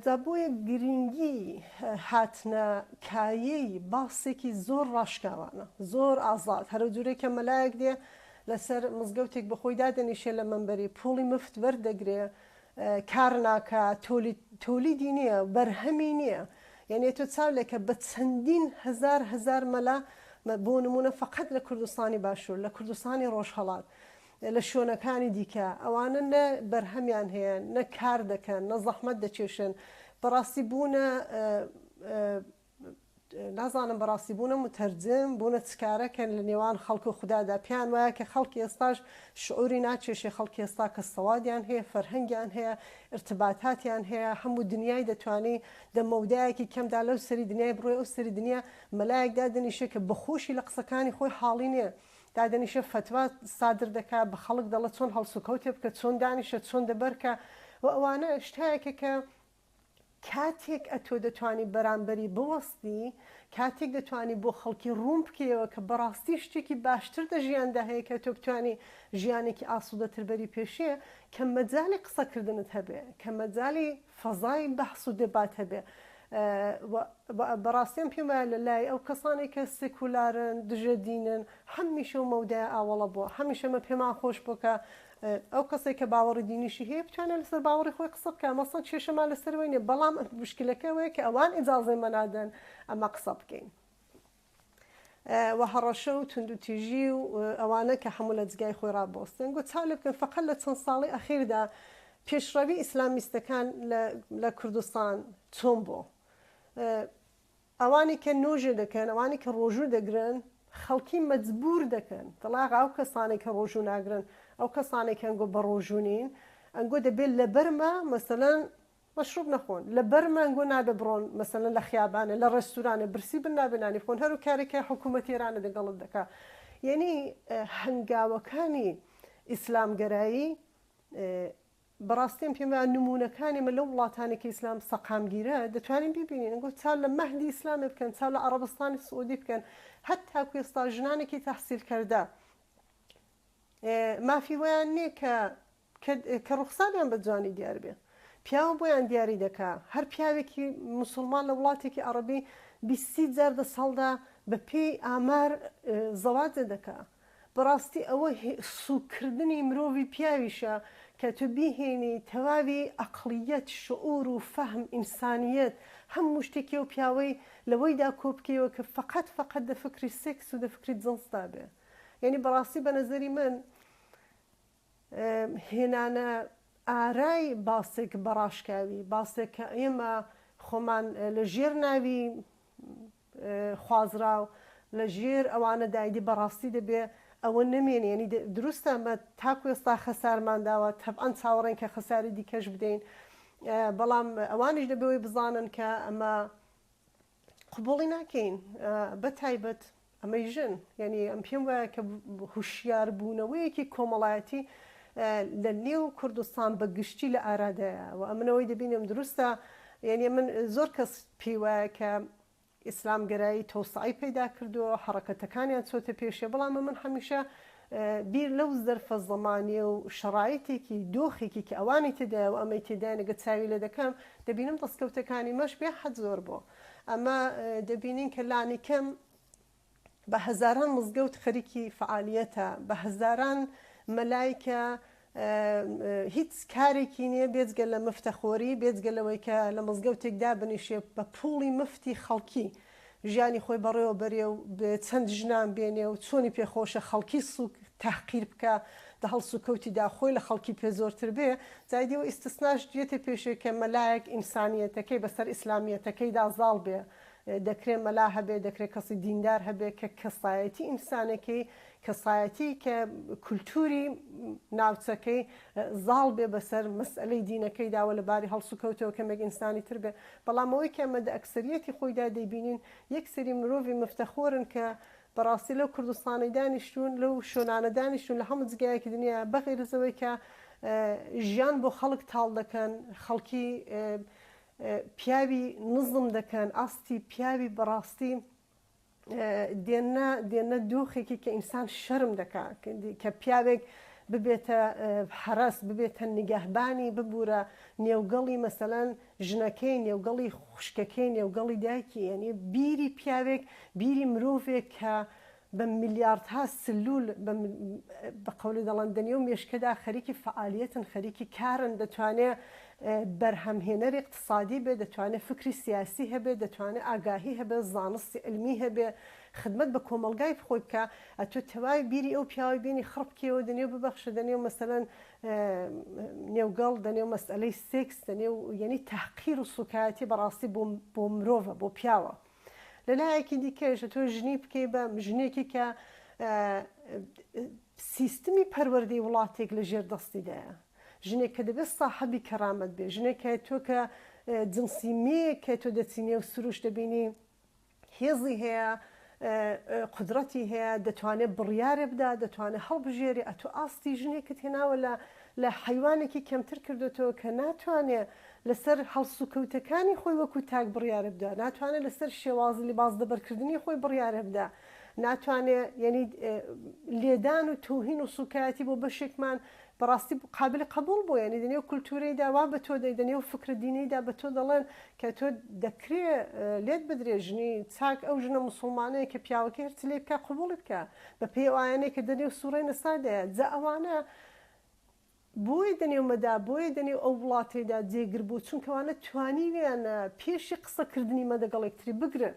جا بۆیە گرینگی هاتنە کایەی باسێکی زۆر ڕاشکاوانە، زۆر ئازاد، هەرەو جورەی کە مەلایەک دێ لەسەر مزگەوتێک بەخۆی دادەنیشێ لە مەنبەری پوڵی مفت وەردەگرێ، کار ناکا، تۆلیدی نییە، بەرهەمی نییە، یەنێ تۆ چاو لێکە بە چەندین هەزار هەزار مەلا بۆ نمونە فەقەت لە کوردستانی باشوور، لە کوردستانی ڕۆژهەڵات، لە شوێنەکانی دیکە ئەوانە نە بەرهەمیان هەیە نە کار دەکەن نە زەحمەت دەکێشن بەڕاستی بوونە نازانم بەڕاستی بوونە متەرجم بوونە چکارەکەن لە نێوان خەڵک و خودادا پێیان وایە کە خەڵکی ئێستاش شعوری ناکێشێ خەڵکی ئێستا کە سەوادیان هەیە فەرهەنگیان هەیە ارتباتاتیان هەیە هەموو دنیای دەتوانی دە مەودایەکی کەمدا لەو سەری دنیای بڕۆی ئەو سەری دنیا مەلایەک دادەنیشێ کە بەخۆشی لە قسەکانی خۆی حاڵی نییە دادەنیشێ فەتوا سادر دەکا بە خەڵک دەڵێ چۆن هەڵسوکەوتێ بکە چۆن دانیشە چۆن دەبەرکە و ئەوانە شتایەکە کە کاتێک ئەتۆ دەتوانی بەرامبەری بوەستی کاتێک دەتوانی بۆ خەڵکی ڕوون بکەیەوە کە بەڕاستی شتێکی باشتر دە ژیاندا هەیە کە تۆ بتوانی ژیانێکی ئاسوودەتر بەری پێشێ کە مەجالی قسەکردنت هەبێ کە مەجالی فەزای بەحس و دێبات هەبێ. بەڕاستی ئەم پێم وایە لە لای ئەو کەسانەی کە سێکولارن، دژە دینن، هەمیشە و مەودایە ئاوەڵە بووە. هەمیشە ئەمە پێمان خۆش بووە کە ئەو کەسێک کە باوەڕی دینیشی هەیە بتوانێت لەسەر باوەڕی خۆی قسە بکات. مەسەڵەن کێشەمان لەسەر ئەوەی نییە، بەڵام مشکلەکە ئەوەیە کە ئەوان ئیجازەی مە نادەن ئەمە قسە بکەین. و هەڕەشە و توندوتیژی و ئەوانە کە هەموو لە جگای خۆی ڕابوەستێن. گۆ چاو لێ بکەن فەقەت لە چەند ساڵی ئەخیردا پێشڕەوی ئیسلامیستەکان لە کوردستان چۆن بۆ؟ ئەوانی کە نۆژێ دەکەن، ئەوانی کە ڕۆژوو دەگرن، خەڵکی مەجبوور دەکەن. دەڵێ ئاغا ئەو کەسانەی کە ڕۆژوو ناگرن، ئەو کەسانەی کە ئەنگۆ بەڕۆژوو نین، ئەنگۆ دەبێ لەبەرمە مەسەلەن مەشروب نەخۆن لەبەر مانگۆ نابێ بڕۆن مەسەلەن لە خیابانێ لە ڕێستورانێ برسی بن نابێ نانی بخۆن هەرو کارێک کە حکومەتی ئێرانە دەگەڵت دەکا یەنی هەنگاوەکانی ئیسلامگەرایی بەڕاستی ئەم پێم وایە نموونەکانی ئەمە لەو وڵاتانەی کە ئیسلام سەقامگیرە دەتوانین بیبینین ئەنگۆ چاو لە مەهدی ئیسلامێ بکەن چاو لە عەڕەبستانی سعودی بکەن هەتاکو ئێستا ژنانێکی تەحسیلکەردە مافی وەیان نییە کە کە ڕوخساریان بە جوانی دیار بێ پیاو بۆیان دیاری دەکا هەر پیاوێکی موسوڵمان لە وڵاتێکی عەڕەبی 20 سی جار دە ساڵدا بە پێی ئامار زەواجە دەکا بەڕاستی ئەوە سوک کردنی مرۆڤی پیاویشە کە تۆ بیهێنی تەواوی ئەقڵیەت شعور و فەهم ئینسانیەت هەموو شتێکی ئەو پیاوەی لەوەیدا کۆ بکەیەوە کە فەقەت فەقەت دە فکری سێکس و دە فکری جنسدا بێ یانی بەڕاستی بە نەزەری من هێنانە ئارای باسێک بە ڕاشکاوی، باسێک کە ئێمە خۆمان لە ژێر ناوی خوازراو، لە ژێر ئەوانەدا ئیدی بە ڕاستی دەبێ ئەوە نەمێنێ، یانی دروستە ئەمە تاکو ئێستا خەسارمان داوە، تەبعەن چاوەڕێین کە خەساری دیکەش بدەین، بەڵام ئەوانیش دەبێ ئەوەی بزانن کە ئەمە قبوڵی ناکەین بە تایبەت ئەمەی ژن یعنی ئەم پێم وایە کە هوشیار بوونەوەیەکی کۆمەڵایەتی لە نێو کوردستان بە گشتی لە ئارادایە و ئەمنەوەی دەبینم دروستە یعنی من زۆر کەس پێی وایە کە ئیسلامگەرایی تەوسعی پەیدا کردووە حەڕەکەتەکانیان چۆتە پێشێ بەڵام من هەمیشە بیر لەو زەرفە زەمانیە و شەڕایتێکی دۆخێکی کە ئەوانی تێدایە و ئەمەی تێدایە نەگە چاوی لێ دەکەم دەبینم دەستکەوتەکانی مەش بێ حەد زۆر بۆ ئەمە دەبینین کە لانیکەم بە هەزاران مزگەوت خەریکی فەعالیەتە بە هەزاران مەلای کە هیچ کارێکی نییە بێجگە لە مفتەخۆری بێجگە لەوەی کە لە مزگەوتێک دابنیشێ بە پوڵی مفتی خەڵکی ژیانی خۆی بەڕێوە بەرێ و چەند ژنان بێنێ و چۆنی پێ خۆشە خەڵکی سوک تەحقیر بکا دە هەڵسوکەوتیدا خۆی لە خەڵکی پێ زۆرتر بێ جا ئیدی ئەو ئیستسناش دێتە پێشێ کە مەلایەک ئینسانیەتەکەی بەسەر ئیسلامیەتەکەیدا زاڵ بێ دەکرێ مەلا هەبێ دەکرێ کەسی دیندار هەبێ کە کەسایەتی ئینسانەکەی کەسایەتی کە کولتوری ناوچەکەی زاڵ بێ بەسەر مەسئەلەی دینەکەیدا و لە باری هەڵسوکەوتەوە کەمێک ئینسانی تر بێ بەڵام ئەوەی کە ئەمە دە ئەکسەریەتی خۆیدا دەیبینین یەک سەری مرۆڤی مفتەخۆرن کە بەڕاستی لەو کوردستانەی دانیشتوون لەو شۆنانە دانیشتوون لە هەموو جگایەکی دنیا بەغەیرز ئەوەی کە ژیان بۆ خەڵک تاڵ دەکەن خەڵکی پیاوی نزم دەکەن ئاستی پیاوی بەڕاستی دێنە دێنە دۆخێکی کە ئینسان شەرم دەکا کە پیاوێک ببێتە حەرەس ببێتە نیگەهبانی ببورە نێوگەڵی مەسەلەن ژنەکەی نێوگەڵی خوشکەکەی نێوگەڵی دایکی یعنی بیری پیاوێک بیری مرۆڤێک کە بە میلیاردها سلول بە قەولی دەڵێن دەنێو مێشکەدا خەریکی فەعالیەتن خەریکی کارن دەتوانێ بەرهەمهێنەری اقتصادی بێ، دەتوانێ فکری سیاسی هەبێ، دەتوانێ ئاگاهی هەبێ، زانستی علمی هەبێ، خدمەت بە کۆمەڵگای خۆی بکا، ئەتۆ تەواوی بیری ئەو پیاوەی بینی خڕ بکەیەوە دەنێو ببەخشە دەنێو مەسەلەن نێوگەڵ، دەنێو مەسئەلەی سێکس، دەنێو یەنی تەحقیر و سوکایەتی بەڕاستی بۆ بۆ مرۆڤە، بۆ پیاوە. لە لایەکی دیکەش ئەتۆ ژنی بکەی بە ژنێکی کە سیستمی پەروەردەی وڵاتێک لە ژێر دەستیدایە. ژنێک کە دەبێت ساحەبی کەرامەت بێ، ژنێک کە تۆ کە جنسی مێیەک کە تۆ دەچی نێو سروشت دەبینی هێزی هەیە، قودرەتی هەیە، دەتوانێت بڕیارێ بدا، دەتوانێت هەڵبژێرێ، ئەتۆ ئاستی ژنێکت هێناوە لە لە حەیوانێکی کەمتر کردۆتەوە کە ناتوانێ لەسەر هەڵسوکەوتەکانی خۆی وەکو تاک بڕیارێ بدا، ناتوانێت لەسەر شێوازی لیباس لەبەرکردنی خۆی بڕیارێ بدا، ناتوانێ یەنی لێدان و تەوهین و سوکایەتی بۆ بەشێکمان. بەڕاستی قابلی قبوڵ بوو یانی دەنێو کولتوورەیدا وا بە تۆ دەی دەنێو فکرە دینەیدا بە تۆ دەڵێن کە تۆ دەکرێ لێت بدرێ ژنی چاک ئەو ژنە موسوڵمانەیە کە پیاوەکەی هەرچی لێ بکا قبوڵی بکا بە پێی ئەو ئایانەی کە دەنێو سوڕەی نەسادایە جا ئەوانە بۆیە دەنێو مەدا بۆیە دەنێو ئەو وڵاتەیدا جێگر بوو چونکە ئەوانە توانیویانە پێشی قسە کردنی مە دەگەڵ یەکتری بگرن.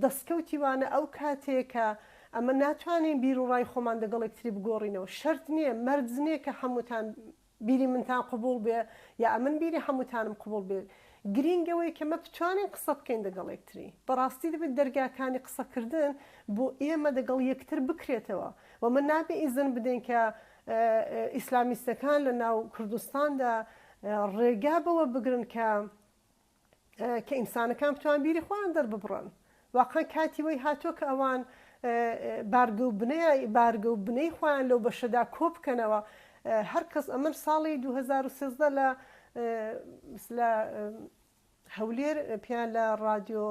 دەسکەوتی وانە ئەو کاتەیە کە ئەمە ناتوانین بیر و ڕای خۆمان دەگەڵ یەکتری بگۆڕینەوە. شەرت نییە، مەرج نییە کە حەمووتان بیری منتان قبووڵ بێ یا ئەمن بیری حەمووتانم قبووڵ بێ. گرینگ ئەوەیە کە مە بتوانین قسە بکەین دەگەڵ یەکتری. بەڕاستی دەبێ دەرگاکانی قسە کردن بۆ ئێمە دەگەڵ یەکتر بکرێتەوە و مە نابێ ئیزن بدەین کە ئیسلامیستەکان لە ناو کوردستاندا ڕێگا بەوە بگرن کە کە ئینسانەکان بتوان بیری خۆیان دەرببڕن واقعا کاتی وەی هاتووە کە ئەوان بارگە و بنەی بارگە و بنەی خۆیان لەو بەشەدا کۆ بکەنەوە هەر کەس ئەمن ساڵی 2013 لە لە هەولێر پیان لە ڕادیۆ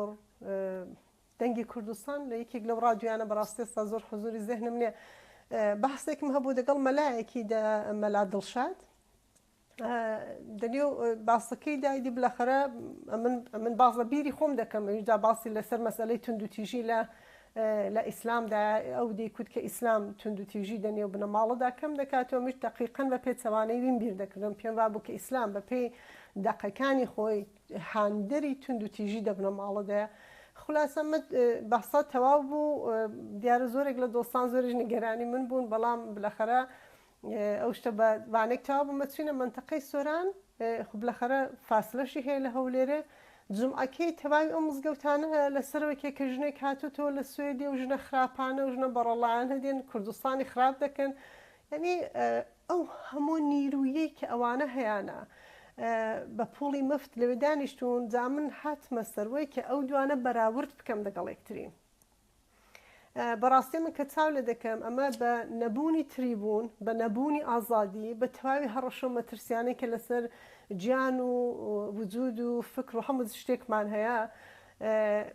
دەنگی کوردستان لە یەکێک لەو ڕادیۆیانە بەڕاستی ئێستا زۆر حزوری زێهنم نییە بەحسێکم هەبوو دەگەڵ مەلایەکی دە مەلا دڵشاد دەنێو باسەکەی دایدی بلەخەرە ئەمن ئەمن باس لە بیری خۆم دەکەم ئەویشدا باسی لەسەر مەسەلەی توندوتیژی لە لە ئیسلامدا ئەو دەیکوت کە ئیسلام توندوتیژی دەنێو بنەماڵەدا کەم دەکاتەوە منیش دەقیقەن بە پێچەوانەی ویم بیر دەکردم پێم وابوو کە ئیسلام بە پێی دەقەکانی خۆی هاندەری توندوتیژی دە بنەماڵەدایە خولاسە مە باسە تەواو بوو دیارە زۆرێک لە دۆستان زۆریش نیگەرانی من بوون بەڵام بلەخەرە ئەو شتە بە وانێک تەواو بوو مەچوینە مەنتەقەی سۆران خو بلەخەرە فاسلەشی هەیە لە هەولێرێ جومعەکەی تەواوی ئەو مزگەوتانە لەسەرەوە کێ کە ژنێک هاتوتەوە لە سوێدی و ژنە خراپانە و ژنە بەڕەڵایانە دێن کوردستانی خراپ دەکەن یعنی ئەو هەموو نیرویەی کە ئەوانە هەیانە بە پوڵی مفت لەوێ دانیشتون جا من هاتمە سەروەی کە ئەو دوانە بەراورد بکەم دەگەڵ یەکتری بەڕاستی من کە چاو لێ دەکەم ئەمە بە نەبوونی تریبوون، بە نەبوونی ئازادی، بە تەواوی هەڕەشە و مەترسیانەی کە لەسەر گیان و وجود و فکر و هەموو شتێکمان هەیە،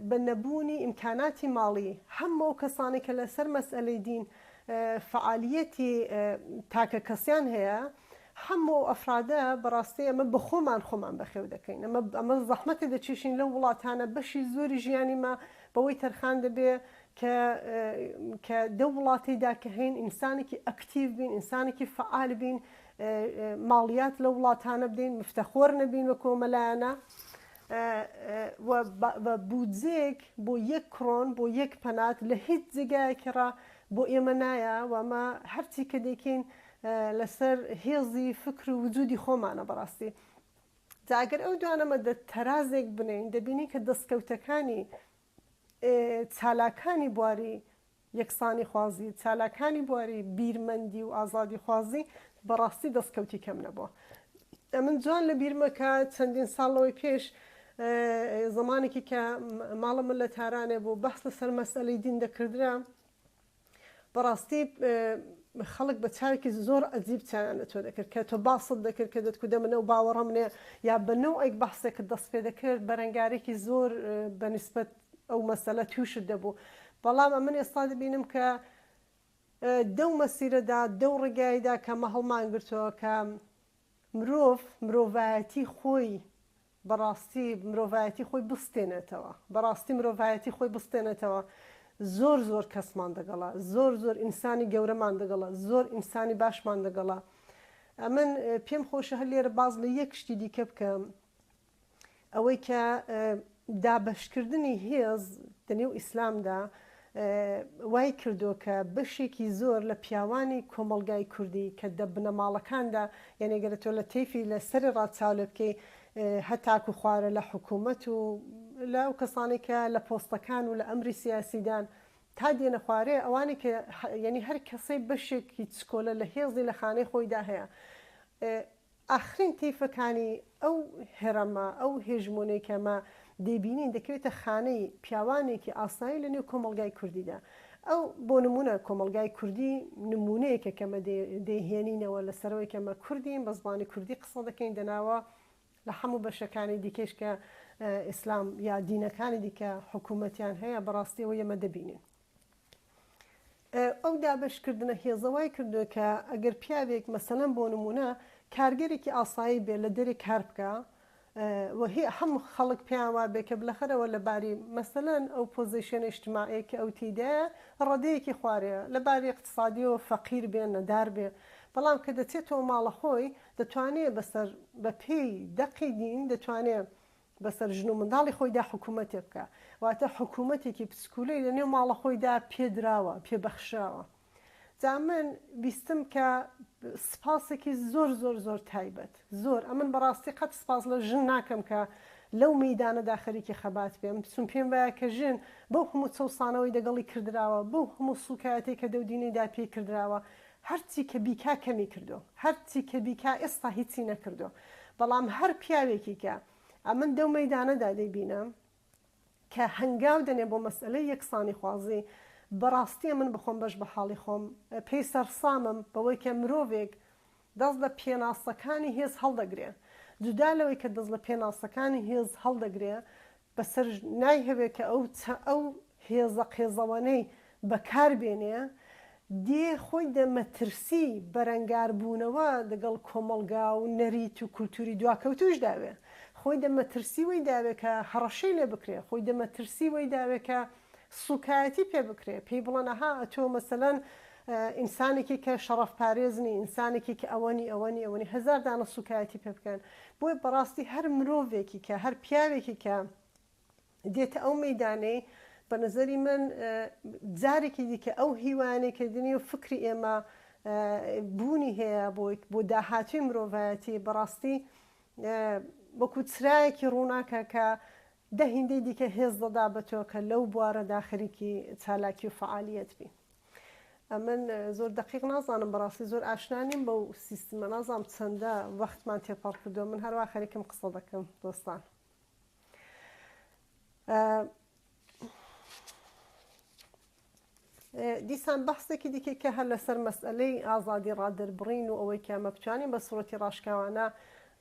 بە نەبوونی ئیمکاناتی ماڵی، هەموو ئەو کەسانەی کە لەسەر مەسئەلەی دین فەعالیەتی تاکە کەسیان هەیە، هەموو ئەو ئەفرادە بەڕاستی ئەمە بە خۆمان خۆمان بەخێو دەکەین، ئەمە ئەمە زەحمەتە دەکێشین لەو وڵاتانە بەشی زۆری ژیانی مە بەوەی تەرخان دەبێ کە کە دەو وڵاتەیدا کە هەین ئینسانێکی ئەکتیڤ بین، ئینسانێکی فەعال بین، ماڵیات لەو وڵاتانە بدەین، مفتەخۆر نەبین وەکو ئەو مەلایانە و بە بودجەیەک بۆ یەک کرۆن بۆ یەک پەنات لە هیچ جێگایەکی ڕا بۆ ئێمە نایە و ئەمە هەرچی کە دەیکەین لەسەر هێزی فکر و وجودی خۆمانە بەڕاستی. جا ئەگەر ئەو دوانەمە دە تەرازێک بنێین دەبینین کە دەستکەوتەکانی چالاکانی بواری یەکسانیخوازی، چالاکانی بواری بیرمەندی و ئازادیخوازی بەڕاستی دەستکەوتی کەم نەبووە. ئەمن جوان لە بیرمە کە چەندین ساڵ لەوەی پێش زەمانێکی کە ماڵە من لە تارانێ بوو بەحس لەسەر مەسئەلەی دین دەکردرا، بەڕاستی خەڵک بە چاوێکی زۆر عەجیب چاویان لە تۆ دەکرد کە تۆ باست دەکرد کە دەتکوت دە من ئەو باوەڕەم نیە یا بە نەوعێک بەحسێکت دەست پێ دەکرد بەرەنگارێکی زۆر بە نیسبەت ئەو مەسەلە تووشت دەبوو بەڵام ئەمن ئێستا دەبینم کە دەو مەسیرەدا دەو ڕێگایدا کە مە هەڵمان گرتووە کە مرۆڤ مرۆڤایەتی خۆی بەڕاستی مرۆڤایەتی خۆی بستێنێتەوە بەڕاستی مرۆڤایەتی خۆی بستێنێتەوە زۆر زۆر کەسمان دەگەڵە زۆر زۆر ئینسانی گەورەمان دەگەڵە زۆر ئینسانی باشمان دەگەڵە ئەمن پێم خۆشە هەر لێرە باز لە یەک شتی دیکە بکەم ئەوەی کە دابەشکردنی هێز دەنێو ئیسلامدا وای کردووە کە بەشێکی زۆر لە پیاوانی کۆمەڵگای کوردی کە دە بنەماڵەکاندا یانی گەر تۆ لە تەیفی لە سەری ڕا چاو لێ بکەی هەتاکو خوارە لە حکوومەت و لە ئەو کەسانەی کە لە پۆستەکان و لە ئەمری سیاسیدان تا دێنە خوارێ ئەوانەی کە یانی هەر کەسەی بەشێکی چکۆلە لە هێزی لە خانەی خۆیدا هەیە ئاخرین تەیفەکانی ئەو هەرەمە، ئەو هێژمۆنەی کە ئەمە دەیبینین دەکەوێتە خانەی پیاوانێکی ئاسایی لە نێو کۆمەڵگای کوردیدا. ئەو بۆ نموونە کۆمەڵگای کوردی نموونەیەکە کە ئەمە دەیهێنینەوە لەسەرەوەی کە ئەمە کوردین بە زمانی کوردی قسە دەکەین دەناوە لە هەموو بەشەکانی دیکەیش کە ئیسلام یا دینەکانی دیکە حکوومەتیان هەیە بەڕاستی ئەوە ئێمە دەبینین. ئەو دابەشکردنە هێزە وای کردووە کە ئەگەر پیاوێک مەسەلەن بۆ نموونە کارگەرێکی ئاسایی بێ لە دەرێ کار بکا و هی هەموو خەڵک پێیان وابێ کە بلەخەرەوە لە باری مەسەلەن ئەو position ە ئیجتماعیە کە ئەو تێیدایە ڕەدەیەکی خوارەیە لە باری ئیقتسادیەوە فەقیر بێ نەدار بێ بەڵام کە دەچێتەوە ماڵە خۆی دەتوانێ بەسەر بە پێی دەقی دین دەتوانێ بەسەر ژن و منداڵی خۆیدا حکوومەتێ بکا. واتە حکوومەتێکی پسکوولەی لە نێو ماڵە خۆیدا پێ دراوە، پێ بەخشراوە. جا من بیستم کە سپاسێکی زۆر زۆر زۆر تایبەت، زۆر، ئەمن بەڕاستی قەت سپاس لە ژن ناکەم کە لەو مەیدانەدا خەریکی خەبات بێ، چون پێم وایە کە ژن بەو هەموو چەوسانەوەی دەگەڵی کردراوە، بەو هەموو سووکایەتیەی کە دەو دینەیدا پێی کردراوە، هەرچی کە بیکا کەمی کردوە هەرچی کە بیکا ئێستا هیچی نەکردوە بەڵام هەر پیاوێکی کە ئەمن دەو مەیدانەدا دەیبینم کە هەنگاو دەنێ بۆ مەسئەلەی یەکسانی خوازی بەڕاستی ئەمن بخۆم بەش بە حاڵی خۆم پێی سەرسامم بەوەی کە مرۆڤێک دەست لە پێناسەکانی هێز هەڵدەگرێ جودا لەوەی کە دەست لە پێناسەکانی هێز هەڵدەگرێ بەسەر نایهەوێ کە ئەو ئەو هێزە قێزەوەنەی بەکار بێنێ، دێ خۆی دە مەترسی بەرەنگار بوونەوە دەگەڵ کۆمەڵگا و نەریت و کولتووری دواکەوتووش داوێ. خۆی دە مەترسی وەی داوێ کە هەڕەشەی لێ بکرێ، خۆی دە مەترسی وەی داوێ کە سووکایەتی پێ بکرێ، پێی بڵێن ئەها ئەتۆ مەسەلەن ئینسانێکی کە شەڕەف پارێز نی، ئینسانێکی کە ئەوە نی، ئەوە نی، ئەوە نی، هەزار دانە سووکایەتی پێ بکەن. بۆیە بەڕاستی هەر مرۆڤێکی کە، هەر پیاوێکی کە دێتە ئەو مەیدانەی، بە نەزەری من جارێکی دیکە ئەو هیوایانەی کە دنیا و فکری ئێمە بوونی هەیە بۆ بۆ داهاتووی مرۆڤایەتی، بەڕاستی وەکوو چرایەکی ڕووناکە کە دە هیندەی دیکە هێز دەدا بە تۆ کە لەو بوارەدا خەریکی چالاکی و فەعالیەت بی. ئەمن زۆر دەقیق نازانم بەڕاستی زۆر ئاشنا نیم بەو سیستمە نازانم چەندە وەختمان تێپەڕ کردووە من هەروا خەریکم قسە دەکەم دۆستان. دیسان بەحسێکی دیکە کە هەر لەسەر مەسئەلەی ئازادی ڕادەربڕین و ئەوەی کە ئەمە بتوانین بە سوڕەتی ڕاشکاوانە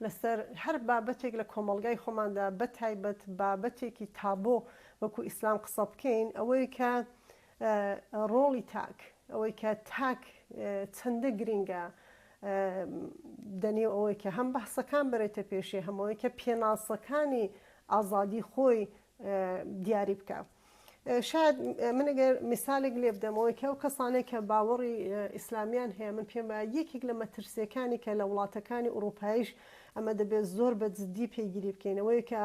لەسەر هەر بابەتێک لە کۆمەڵگای خۆماندا بە تایبەت بابەتێکی تابۆ وەکو ئیسلام قسە بکەین ئەوەی کە ڕۆڵی تاک ئەوەی کە تاک چەندە گرینگە دەنێو ئەوەی کە هەم بەحسەکان بەرێتە پێشێ هەم ئەوەی کە پێناسەکانی ئازادی خۆی دیاری بکە. شاید من ئەگەر میسالێک لێ بدەمەوەی کە ئەو کەسانەی کە باوەڕی ئیسلامیان هەیە من پێم وایە یەکێک لە مەترسیەکانی کە لە وڵاتەکانی ئوڕوپاییش ئەمە دەبێت زۆر بە جدی پێگیری بکەین ئەوەیە کە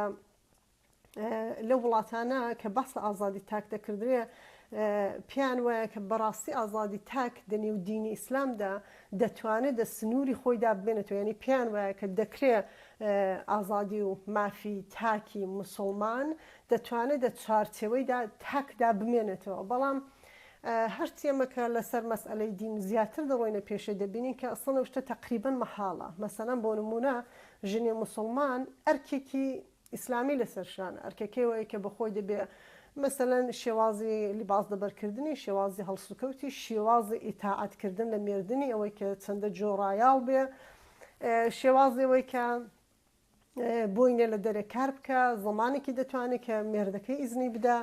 لەو وڵاتانە کە باس لە ئازادی تاک دەکردرێ پێیان وایە کە بەڕاستی ئازادی تاک دە نێو دینی ئیسلامدا دەتوانێت دە سنووری خۆیدا بمێنێتەوە یانی پێیان وایە کە دەکرێ ئازادی و مافی تاکی موسڵمان دەتوانێت دە چوارچێوەیدا تاکدا بمێنێتەوە بەڵام هەرچی ئەمە کە لەسەر مەسئەلەی دین زیاتر دەڕۆینە پێشێ دەبینین کە ئەسڵەن ئەو شتە تەقریبەن مەحاڵە مەسەلەن بۆ نموونە ژنی موسڵمان ئەرکێکی ئیسلامی لەسەر شانە ئەرکەکەی ئەوەیە کە بەخۆی دەبێ مەسەلەن شێوازی لیباس لەبەرکردنی شێوازی هەڵسوکەوتی شێوازی ئیتاعەت کردن لە مێردنی ئەوەی کە چەندە جۆڕایاڵ بێ شێوازی ئەوەی کە بۆی نیە لە دەرێ کار بکە زەمانێکی دەتوانێت کە مێردەکەی ئیزنی بدا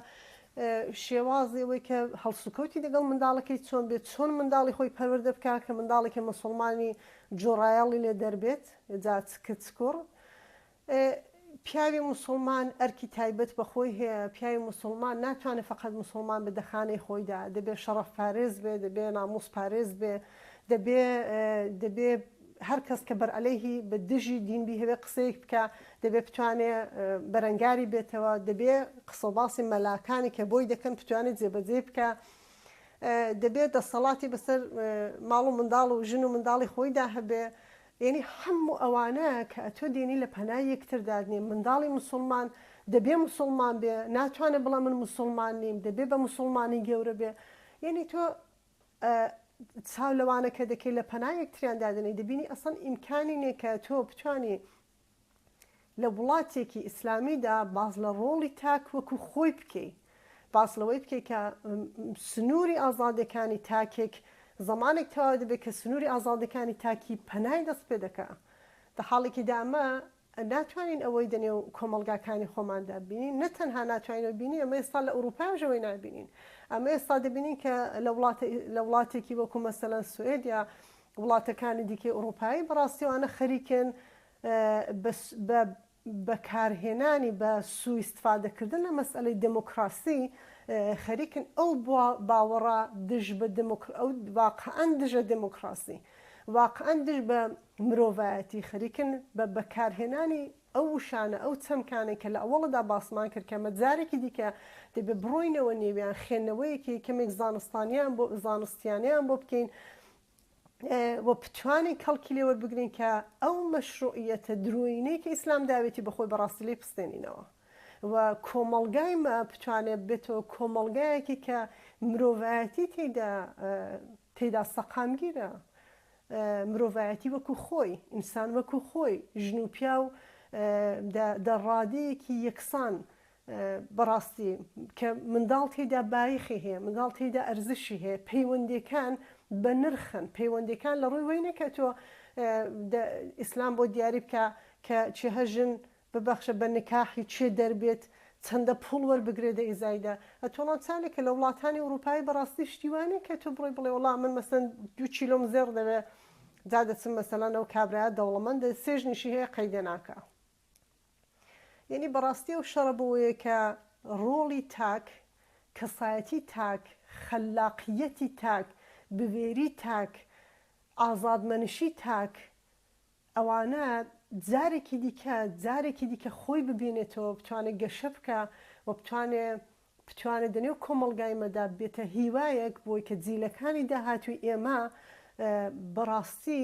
شێوازی ئەوەی کە هەڵسوکەوتی لەگەڵ منداڵەکەی چۆن بێت چۆن منداڵی خۆی پەروەردە بکە کە منداڵێکی مسلمانی جۆڕایەڵی لێ دەربێت جا چ کچ کوڕ پیاوی موسوڵمان ئەرکی تایبەت بە خۆی هەیە، پیاوی موسوڵمان ناتوانێ فەقەت موسوڵمان بێ دە خانەی خۆیدا، دەبێ شەڕەف پارێز بێ، دەبێ نامووس پارێز بێ، دەبێ دەبێ هەر کەس کە بەرعەلەیهی بە دژی دین بیهەوێ قسەیەک بکا، دەبێ بتوانێ بەرەنگاری بێتەوە، دەبێ قسە و باسی مەلاکانی کە بۆی دەکەن بتوانێ جێبەجێی بکا، دەبێ دەسەڵاتی بەسەر ماڵ و منداڵ و ژن و منداڵی خۆیدا هەبێ، یەنی هەموو ئەوانە کە ئەتۆ دێنی لە پەنای یەکتر دادنێ منداڵی موسوڵمان دەبێ موسوڵمان بێ ناتوانێ بڵێ من موسوڵمان نیم دەبێ بە موسوڵمانی گەورە بێ یەنی تۆ چاو لەوانە کە دەکەی لە پەنای یەکتریان دادەنێی دەبینی ئەسڵەن ئیمکانی نیە کە تۆ بتوانی لە وڵاتێکی ئیسلامیدا باس لە ڕۆڵی تاک وەکو خۆی بکەی، باس لەوەی بکەی کە سنووری ئازادیەکانی تاکێک زەمانێک تەواو دەبێت کە سنووری ئازادیەکانی تاکی پەنای دەست پێ دەکا. دە حاڵێکیدا ئەمە ناتوانین ئەوەی دەنێو کۆمەڵگاکانی خۆماندا ببینین، نە تەنها ناتوانین ئەوە بینین، ئەمە ئێستا لە ئوڕووپایش ئەوەی نابینین. ئەمە ئێستا دەبینین کە لە وڵاتە لە وڵاتێکی وەکو مەسەلەن سوئێد یا وڵاتەکانی دیکەی ئوڕووپایی بەڕاستی ئەوانە خەریکن بە بەکارهێنانی بە سووئیستفادەکردن لە مەسئەلەی دێمۆکڕاسی خەریکن ئەو باوەڕە دژ بە ئەو واقعەن دژە دێمۆکڕاسی واقعەن دژ بە مرۆڤایەتی خەریکن بە بەکارهێنانی ئەو وشانە، ئەو چەمکانەی کە لە ئەوەڵەدا باسمان کرد کە ئەمە جارێکی دیکە دەبێ بڕۆینەوە نێویان، خوێندنەوەیەکی کەمێک زانستانیان بۆ زانستیانەیان بۆ بکەین و بتوانین کەڵکی لێ وەربگرین کە ئەو مەشروعیەتە درۆینەی کە ئیسلام داوێتی بە خۆی بەڕاستی لێی پستێنینەوە و کۆمەڵگای مە بتوانێ بێتەوە کۆمەڵگایەکی کە مرۆڤایەتی تێیدا تێیدا سەقامگیرە. مرۆڤایەتی وەکو خۆی، ئینسان وەکو خۆی، ژن و پیاو دە ڕادەیەکی یەکسان بەڕاستی کە منداڵ تێیدا بایەخی هەیە، منداڵ تێیدا ئەرزشی هەیە، پەیوەندیەکان بە نرخن، پەیوەندیەکان لە ڕووی وەی نەکە تۆ ئیسلام بۆ دیاری بکە کە چێهە ژن ببەخشە بە نکاحی کێ دەربێت چەندە پوڵ وەربگرێ دە ئیزایدا ئەتۆڵان چالێکە لە وڵاتانی ئوڕوپایی بەڕاستی شتی وا نیە کە تۆ بڕۆی بڵێ وەڵا من مەسەن دوو کیلۆم زێڕ دەوێ جا دەچم مەسەلەن ئەو کابرایە دەوڵەمەندە سێ ژنیشی هەیە قەیدێ ناکا یەنی بەڕاستی ئەو شەڕە بۆیە کە ڕۆڵی تاک کەسایەتی تاک خەلاقیەتی تاک بوێری تاک ئازادمەنشی تاک ئەوانە جارێکی دیکە جارێکی دیکە خۆی ببینێتەوە بتوانێ گەشە بکا و بتوانێ بتوانێ دەنێو کۆمەڵگای مەدا بێتە هیوایەک بۆی کە جیلەکانی داهاتووی ئێمە بەڕاستی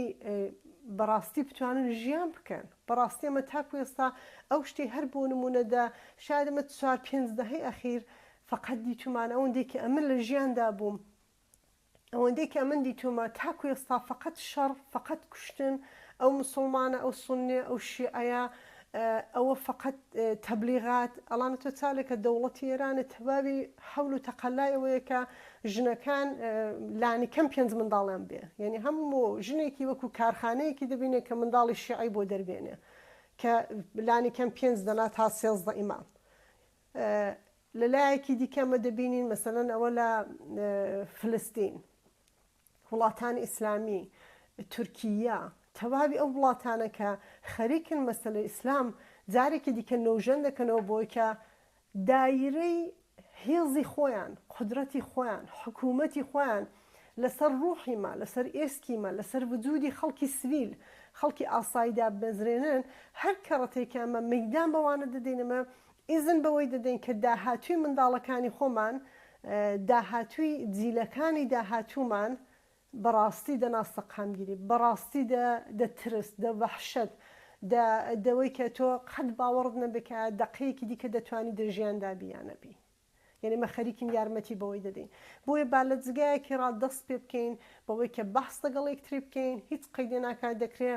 بەڕاستی بتوانن ژیان بکەن بەڕاستی ئەمە تاکو ئێستا ئەو شتەی هەر بۆ نموونە دە شاید ئەمە چوار پێنج دەهەی ئەخیر فەقەت دیتوومانە ئەوەندەی کە ئەمن لە ژیاندا بووم ئەوەندەی کە ئەمن دیتوومە تاکو ئێستا فەقەت شەڕ، فەقەت کوشتن، ئەو موسوڵمانە، ئەو سوننیە، ئەو شیعەیە، ئەوە فەقەت تەبلیغات، ئەڵانە تۆ چاولێکە دەوڵەتی ئێرانێ تەواوی حەول و تەقەلای ئەوەیە کە ژنەکان لانیکەم پێنج منداڵیان بێ، یەنی هەموو ژنێکی وەکو کارخانەیەکی دەبینێ کە منداڵی شیعەی بۆ دەربێنێ کە لانیکەم پێنج دەنا تا 13 ئیمام. لە لایەکی دیکە ئەمە دەبینین مەسەلەن ئەوە لە فلستین، وڵاتانی ئیسلامی، تورکیە، تەواوی ئەو وڵاتانە کە خەریکن مەسەلەی ئیسلام جارێکی دیکە نۆژەن دەکەنەوە بۆی کە دایرەی هێزی خۆیان، قودرەتی خۆیان، حکوومەتی خۆیان لەسەر ڕوحی مە، لەسەر ئێسکی مە، لەسەر وجودی خەڵکی سڤیل، خەڵکی ئاسایی دابمەزرێنن، هەر کەڕەتێک کە ئەمە مەیدان بەوانە دەدەین ئەمە ئیزن بەوەی دەدەین کە داهاتووی منداڵەکانی خۆمان، داهاتووی جیلەکانی داهاتوومان بەڕاستی دە ناسەقامگیری، بەڕاستی دە دە ترس، دە وەحشەت، دە دەوەی کە تۆ قەت باوەڕت نەبێ کە ئایا دەقەیەکی دیکە دەتوانی دە ژیاندا بی یا نەبی. یەنی ئێمە خەریکین یارمەتی بەوەی دەدەین. بۆیە با لە جگایەکی ڕا دەست پێ بکەین بەوەی کە بەحس لەگەڵ یەکتری بکەین، هیچ قەیدێ ناکات دەکرێ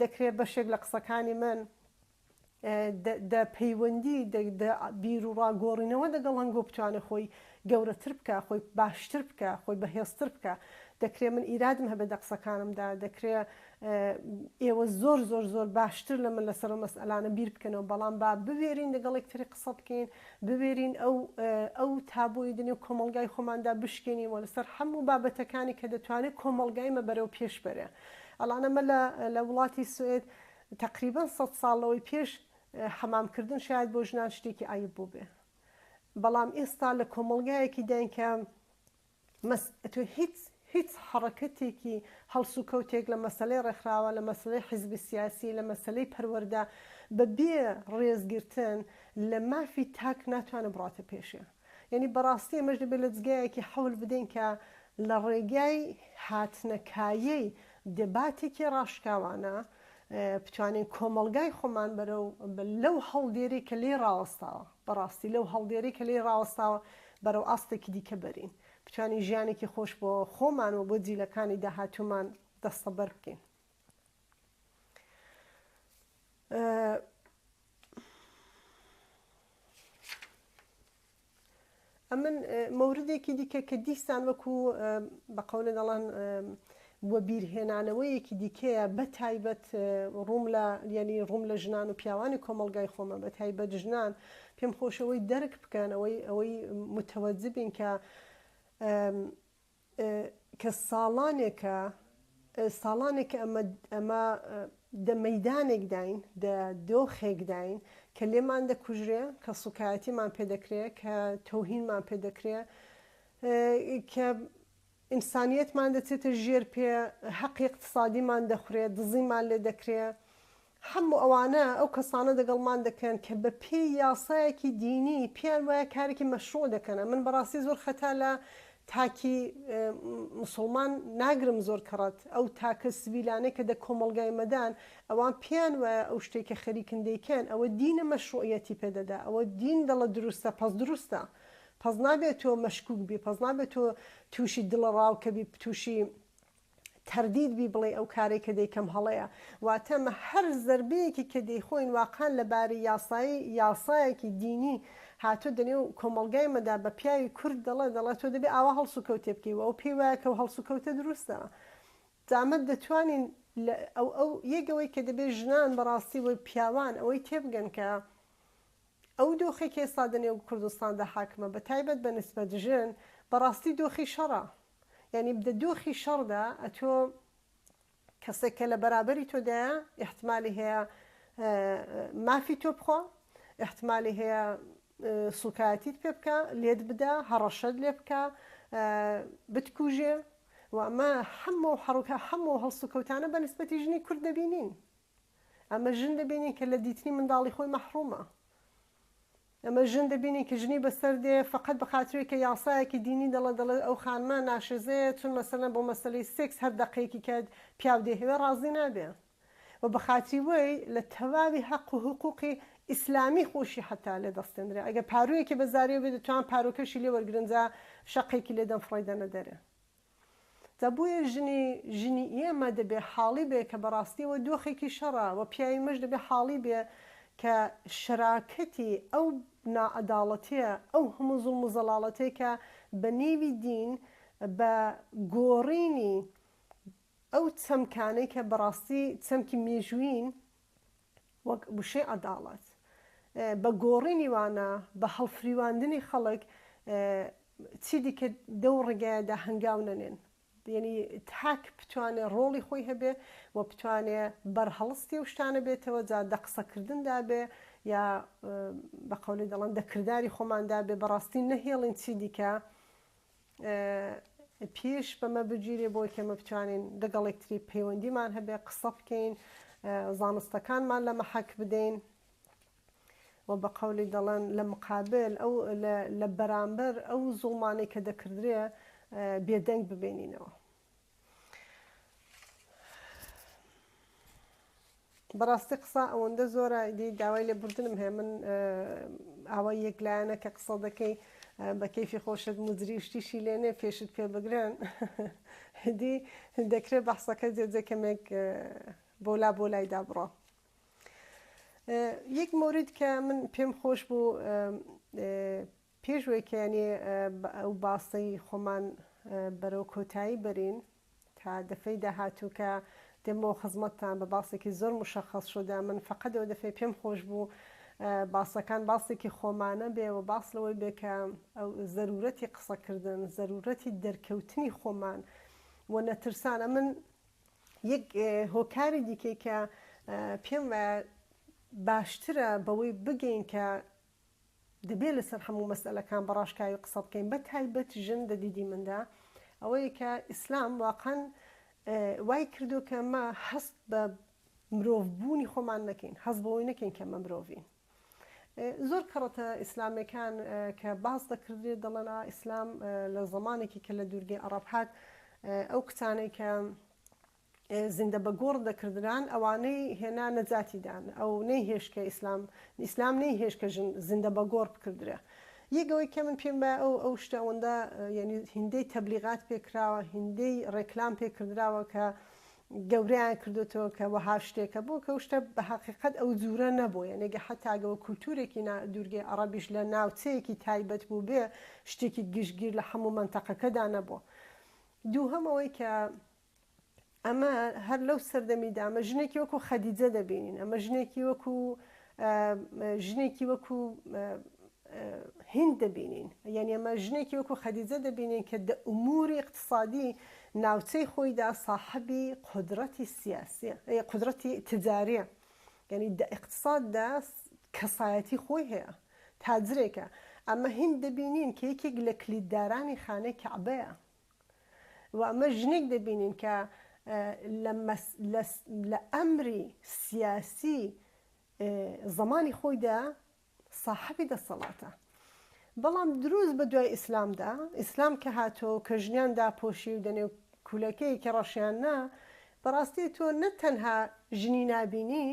دەکرێ بەشێک لە قسەکانی من دە پەیوەندی دە بیروڕا گۆڕینەوە دەگەڵ هەنگۆ بتوانێ خۆی گەورەتر بکا، خۆی باشتر بکا، خۆی بەهێزتر بکا. دەکرێ من ئیرادم هەبێ دە قسەکانمدا، دەکرێ ئێوە زۆر زۆر زۆر باشتر لە من لەسەر ئەو مەسئەلانە بیر بکەنەوە، بەڵام با بوێرین دەگەڵ یەکتری قسە بکەین، بوێرین ئەو ئەو تابۆی دەنێو کۆمەڵگای خۆماندا بشکێنین و لەسەر هەموو بابەتەکانی کە دەتوانێ کۆمەڵگای مە بەرەو پێش بەرێ. ئەڵان ئەمە لە لە وڵاتی سوئێد تەقریبەن سەد ساڵ لەوەی پێش حەمام کردن شایەد بۆ ژنان شتێکی عەیب بووبێ بەڵام ئێستا لە کۆمەڵگایەکی داین کە مەس ئەتۆ هیچ هیچ حەڕەکەتێکی هەڵسوکەوتێک لە مەسەلەی ڕێکخراوە لە مەسەلەی حیزبی سیاسی لە مەسەلەی پەروەردە بە بێ ڕێزگرتن لە مافی تاک ناتوانێ بڕاتە پێشێ یانی بەڕاستی ئێمەش دەبێت لە جگایەکی حەول بدەین کە لە ڕێگای هاتنە کایەی دێباتێکی ڕاشکاوانە بتوانین کۆمەڵگای خۆمان بەرەو لەو هەڵدێرەی کە لێی ڕاوەستاوە بەڕاستی لەو هەڵدێرەی کە لێی ڕاوەستاوە بەرەو ئاستێکی دیکە بەرین بتوانین ژیانێکی خۆش بۆ خۆمان و بۆ جیلەکانی داهاتوومان دەستەبەر بکەین. ئەمن مەوردێکی دیکە کە دیسان وەکو بە قەولە دەڵێن وەبیرهێنانەوەیەکی دیکەیە بە تایبەت ڕووم لە یانی ڕووم لە ژنان و پیاوانی کۆمەڵگای خۆمە بە تایبەت ژنان پێم خۆشە ئەوەی دەرک بکەن ئەوەی ئەوەی متەوەجه بین کە کە ساڵانێکە ساڵانێکە ئەمە ئەمە دە مەیدانێکداین دە دۆخێکداین کە لێمان دەکوژرێ کە سوکایەتیمان پێ دەکرێ کە تەوهینمان پێ دەکرێ کە ئینسانیەتمان دەچێتە ژێر پێ، هەقی ئیقتسادیمان دەخورێ، دزیمان لێ دەکرێ، هەموو ئەوانە ئەو کەسانە دەگەڵمان دەکەن کە بە پێی یاسایەکی دینی پێیان وایە کارێکی مەشروع دەکەن. ئەمن بەڕاستی زۆر خەتا لە تاکی موسوڵمان ناگرم زۆر کەڕەت ئەو تاکە سڤیلانەی کە دە کۆمەڵگای مەدان ئەوان پێیان وایە ئەو شتەی کە خەریکن دەیکەن ئەوە دینە مەشروعیەتی پێ دەدا ئەوە دین دەڵێ دروستە پەس دروستە. پەس نابێ تۆ مەشکوک بی، پەس نابێ تۆ تووشی دڵەڕاوکە بی، تووشی تەردید بی بڵێی ئەو کارەی کە دەیکەم هەڵەیە. واتە ئەمە هەر زەربەیەکی کە دەیخۆین واقعەن لە باری یاسایی یاسایەکی دینی هاتۆ دەنێو کۆمەڵگای مەدا بە پیاوی کورد دەڵێ دەڵێ تۆ دەبێ ئاوا هەڵسوکەوتێ بکەی و ئەو پێی وایە کە ئەو هەڵسوکەوتە دروستە. جا ئەمە دەتوانین لە ئەو ئەو یەک ئەوەی کە دەبێ ژنان بەڕاستی و پیاوان ئەوەی تێبگەن کە ئەو دۆخەی کە ئێستا دە نێو کوردستاندا حاکمە بە تایبەت بە نیسبەت ژن بە ڕاستی دۆخی شەڕە. یانی دە دۆخی شەڕدا ئەتۆ کەسێک کە لە بەرابەری تۆ دایە ئیحتمالی هەیە مافی تۆ بخوا، ئیحتمالی هەیە سووکایەتیت پێ بکا، لێت بدا، هەڕەشەت لێ بکا، بتکوژێ و ئەمە هەموو حەڕوکە هەموو هەڵسوکەوتانە بە نیسبەتی ژنی کورد دەبینین. ئەمە ژن دەبینین کە لە دیتنی منداڵی خۆی مەحڕومە. ئەمە ژن دەبینین کە ژنی بەسەر دێ فەقەت بە خاتری کە یاسایەکی دینی دەڵێ دەڵێ ئەو خانمە ناشێزەیە چون مەسەلەن بۆ مەسەلەی سێکس هەر دەقەیەکی کە پیاو دەیهەوێ ڕازی نابێ و بە خاتری وەی لە تەواوی هەق و حقوقی ئیسلامی خۆشی حەتا لێ دەستێندرێ ئەگەر پاروویەکی بە زاریەوە بێ دەتوان پارووکەشی لێ وەرگرن جا شەقێکی لێ دەن فڕێی دەنە دەرێ. جا بۆیە ژنی ژنی ئێمە دەبێ حاڵی بێ کە بەڕاستی ئەوە دۆخێکی شەڕە و پیاوی مەش دەبێ حاڵی بێ کە شەراکەتی ئەو ناعەداڵەتیە ئەو هەموو زوڵم و زەڵاڵەتەی کە بە نێوی دین بە گۆڕینی ئەو چەمکانەی کە بەڕاستی چەمکی مێژوویین وەک وشەی عەداڵەت بە گۆڕینی وانە، بە هەڵفریواندنی خەڵک چیدیکە دەو ڕێگایەدا هەنگاو نەنێن. یەنی تاک بتوانێ ڕۆڵی خۆی هەبێ و بتوانێ بەرهەڵستی ئەو شتانە بێتەوە، جا دە قسەکردندا بێ یا بە قەولی دەڵێن دە کرداری خۆماندا بێ، بەڕاستی نەهێڵین چیدیکە پێش بەمە بگیرێ بۆی کە ئێمە بتوانین لەگەڵ یەکتری پەیوەندیمان هەبێ، قسە بکەین، زانستەکانمان لە مەحەک بدەین و بە قەولی دەڵێن لە مقابل ئەو لە بەرامبەر ئەو زوڵمانەی کە دەکردرێ بێدەنگ ببێنینەوە. بەڕاستی قسە ئەوەندە زۆرە ئیدی داوای لێبوردنم هەیە من ئاوا یەک لایەنە کە قسە دەکەی بە کەیفی خۆشت مجری و شتیشی لێ نێ پێشت پێ بگرن دی دەکرێت بەحسەکە جێجێ کەمێک بۆلا بۆ لایدا بڕۆ یەک مورد کە من پێم خۆش بوو پێش وەی کە یانی ئەو باسەی خۆمان بەرەو کۆتایی بەرین تا دەفەی داهاتوو کە دێمەوە خزمەتتان بە باسێکی زۆر موشەخەس شدە من فەقەت ئەو دەفەی پێم خۆش بوو باسەکان باسێکی خۆمانە بێ و باس لەوەی بێ کە ئەو زەرورەتی قسەکردن زەرورەتی دەرکەوتنی خۆمان و نەترسان ئەمن یەک هۆکاری دیکەی کە پێم وایە باشترە بەوەی بگەین کە دەبێ لەسەر هەموو مەسئەلەکان بە ڕاشکاوی قسە بکەین بە تایبەت ژن دە دیدی مندا ئەوەیە کە ئیسلام واقعەن وای کردو کە ئەمە هەست بە مرۆڤ بوونی خۆمان نەکەین هەست بەوەی نەکەین کە ئەمە مرۆڤین زۆر کەڕەتە ئیسلامەکان کە باس دەکردرێت دەڵێن ئیسلام لە زمانێکی کە لە دوورگەی عەڕەب هات ئەو کچانەی کە زیندە بە گۆڕ دەکردران ئەوانەی هێنا نەجاتی دان ئەو نەیهێشت کە ئیسلام ئیسلام نەیهێشت کە ژن زیندە بە گۆڕ بکردرێ یەک ئەوەی کە من پێم وایە ئەو ئەو شتە ئەوەندە یعنی هیندەی تەبلیغات پێ کراوە هیندەی ڕێکلام پێ کردراوە کە گەورەیان کردوتەوە کە وەها شتێکە بۆ کە شتە بە حەقیقەت ئەو جورە نەبوو یعنی گە حەتا گەوە کولتورێکی نا دوورگەی عەڕەبیش لە ناوچەیەکی تایبەت بوو بێ شتێکی گشتگیر لە هەموو مەنتەقەکەدا نەبوو دووهەم ئەوەی کە. ئەمە هەر لەو سەردەمیدا ئەمە ژنێکی وەکو خەدیجە دەبینین، ئەمە ژنێکی وەکو ژنێکی وەکو هیند دەبینین، یعنی ئەمە ژنێکی وەکو خەدیجە دەبینین کە دە ئوموری اقتصادی ناوچەی خۆیدا ساحەبی قودرەتی سیاسیە، قودرەتی تجاریە، یعنی دە اقتصاددا کەسایەتی خۆی هەیە، تاجرێکە. ئەمە هیند دەبینین کە یەکێک لە کلیددارانی خانەی کەعبەیە. و ئەمە ژنێک دەبینین کە لە ئەمری سیاسی زەمانی خۆیدا ساحەبی دەسەڵاتە. بەڵام دروست بە دوای ئیسلامدا، ئیسلام کە هاتۆ کە ژنیان داپۆشی و دەنێو کولەکەیەکی ڕەشیان نا، بەڕاستی تۆ نە تەنها ژنی نابینی،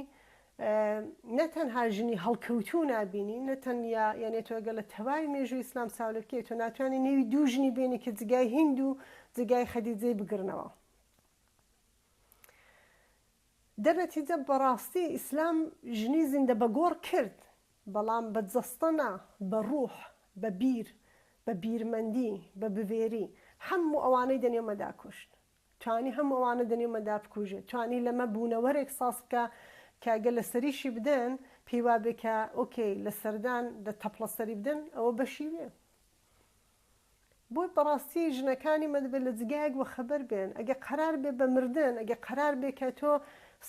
نە تەنها ژنی هەڵکەوتوو نابینی، نە تەنیا یانێ تۆ گەر لە تەواوی مێژووی ئیسلام چاو لێ بکەی تۆ ناتوانی نێوی دوو ژنی بێنی کە جگای هیند و جگای خەدیجەی بگرنەوە. دەرنەتیجە بەڕاستی ئیسلام ژنی زیندە بەگۆڕ کرد، بەڵام بە جەستە نا، بە ڕوح، بە بیر، بە بیرمەندی، بە بوێری، هەموو ئەوانەی دەنێومەدا کوشت. توانی هەموو ئەوانە دەنێو مەدا بکوژێ، توانی لەمە بوونەوەرێک ساز بکا کە گەر لە سەریشی بدەن پێی وابێ کە ئۆکەی لە سەردان دە تەپڵە سەری بدەن ئەوە بەشی وێ. بۆی بەڕاستی ژنەکانی مە دەبێ لە جگایەک وەخەبەر بێن، ئەگەر قەرار بێ بە مردن، ئەگەر قەرار بێ کە تۆ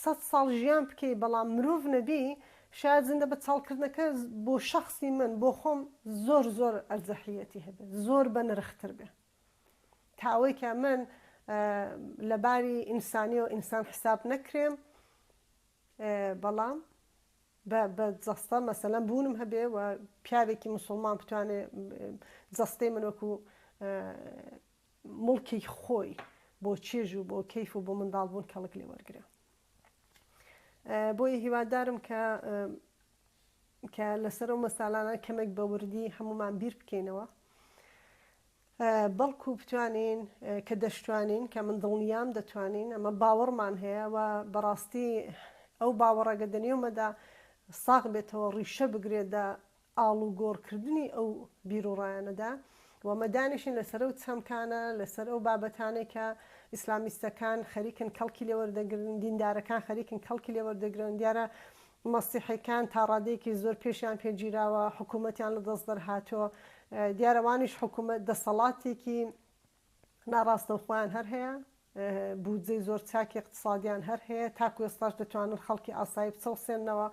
سەت ساڵ ژیان بکەی بەڵام مرۆڤ نەبی، شایەد زیندە بە چاڵکردنەکە بۆ شەخسی من بۆ خۆم زۆر زۆر ئەرجەحیەتی هەبێ، زۆر بەنرختر بێ. تا ئەوەی کە من لە باری ئینسانیەوە ئینسان حساب نەکرێم بەڵام بە جەستە مەسەلەن بوونم هەبێ و پیاوێکی مسلمان بتوانێ جەستەی من وەکو مڵکی خۆی بۆ چێژ و بۆ کەیف و بۆ منداڵ بوون کەڵک لێ وەرگرە بۆیە هیوادارم کە کە لەسەر ئەو مەسالانە کەمێک بە وردی هەمومان بیر بکەینەوە بەڵکو بتوانین کە دەشتوانین، کە من دڵنیام دەتوانین، ئەمە باوەڕمان هەیە و بەڕاستی ئەو باوەڕە گەر دەنێومەدا ساغ بێتەوە ڕیشە بگرێت دە ئاڵوگۆڕکردنی ئەو بیروڕایانەدا و ئەمە دانیشین لەسەر ئەو چەمکانە، لەسەر ئەو بابەتانەی کە ئیسلامیستەکان خەریکن کەڵکی لێ وەردەگرن، دیندارەکان خەریکن کەڵکی لێ وەردەگرن، دیارە مەسیحیکان تا ڕادەیەکی زۆر پێشیان پێ گیراوە، حکوومەتیان لە دەست دەرهاتووە. دیارە وانیش حکوومەت دەسەڵاتێکی ناڕاستەوخۆیان هەر هەیە، بودجەی زۆر چاکی ئیقتسادیان هەر هەیە، تاکو ئێستاش دەتوانن خەڵکی ئاسایی بچەوسێننەوە.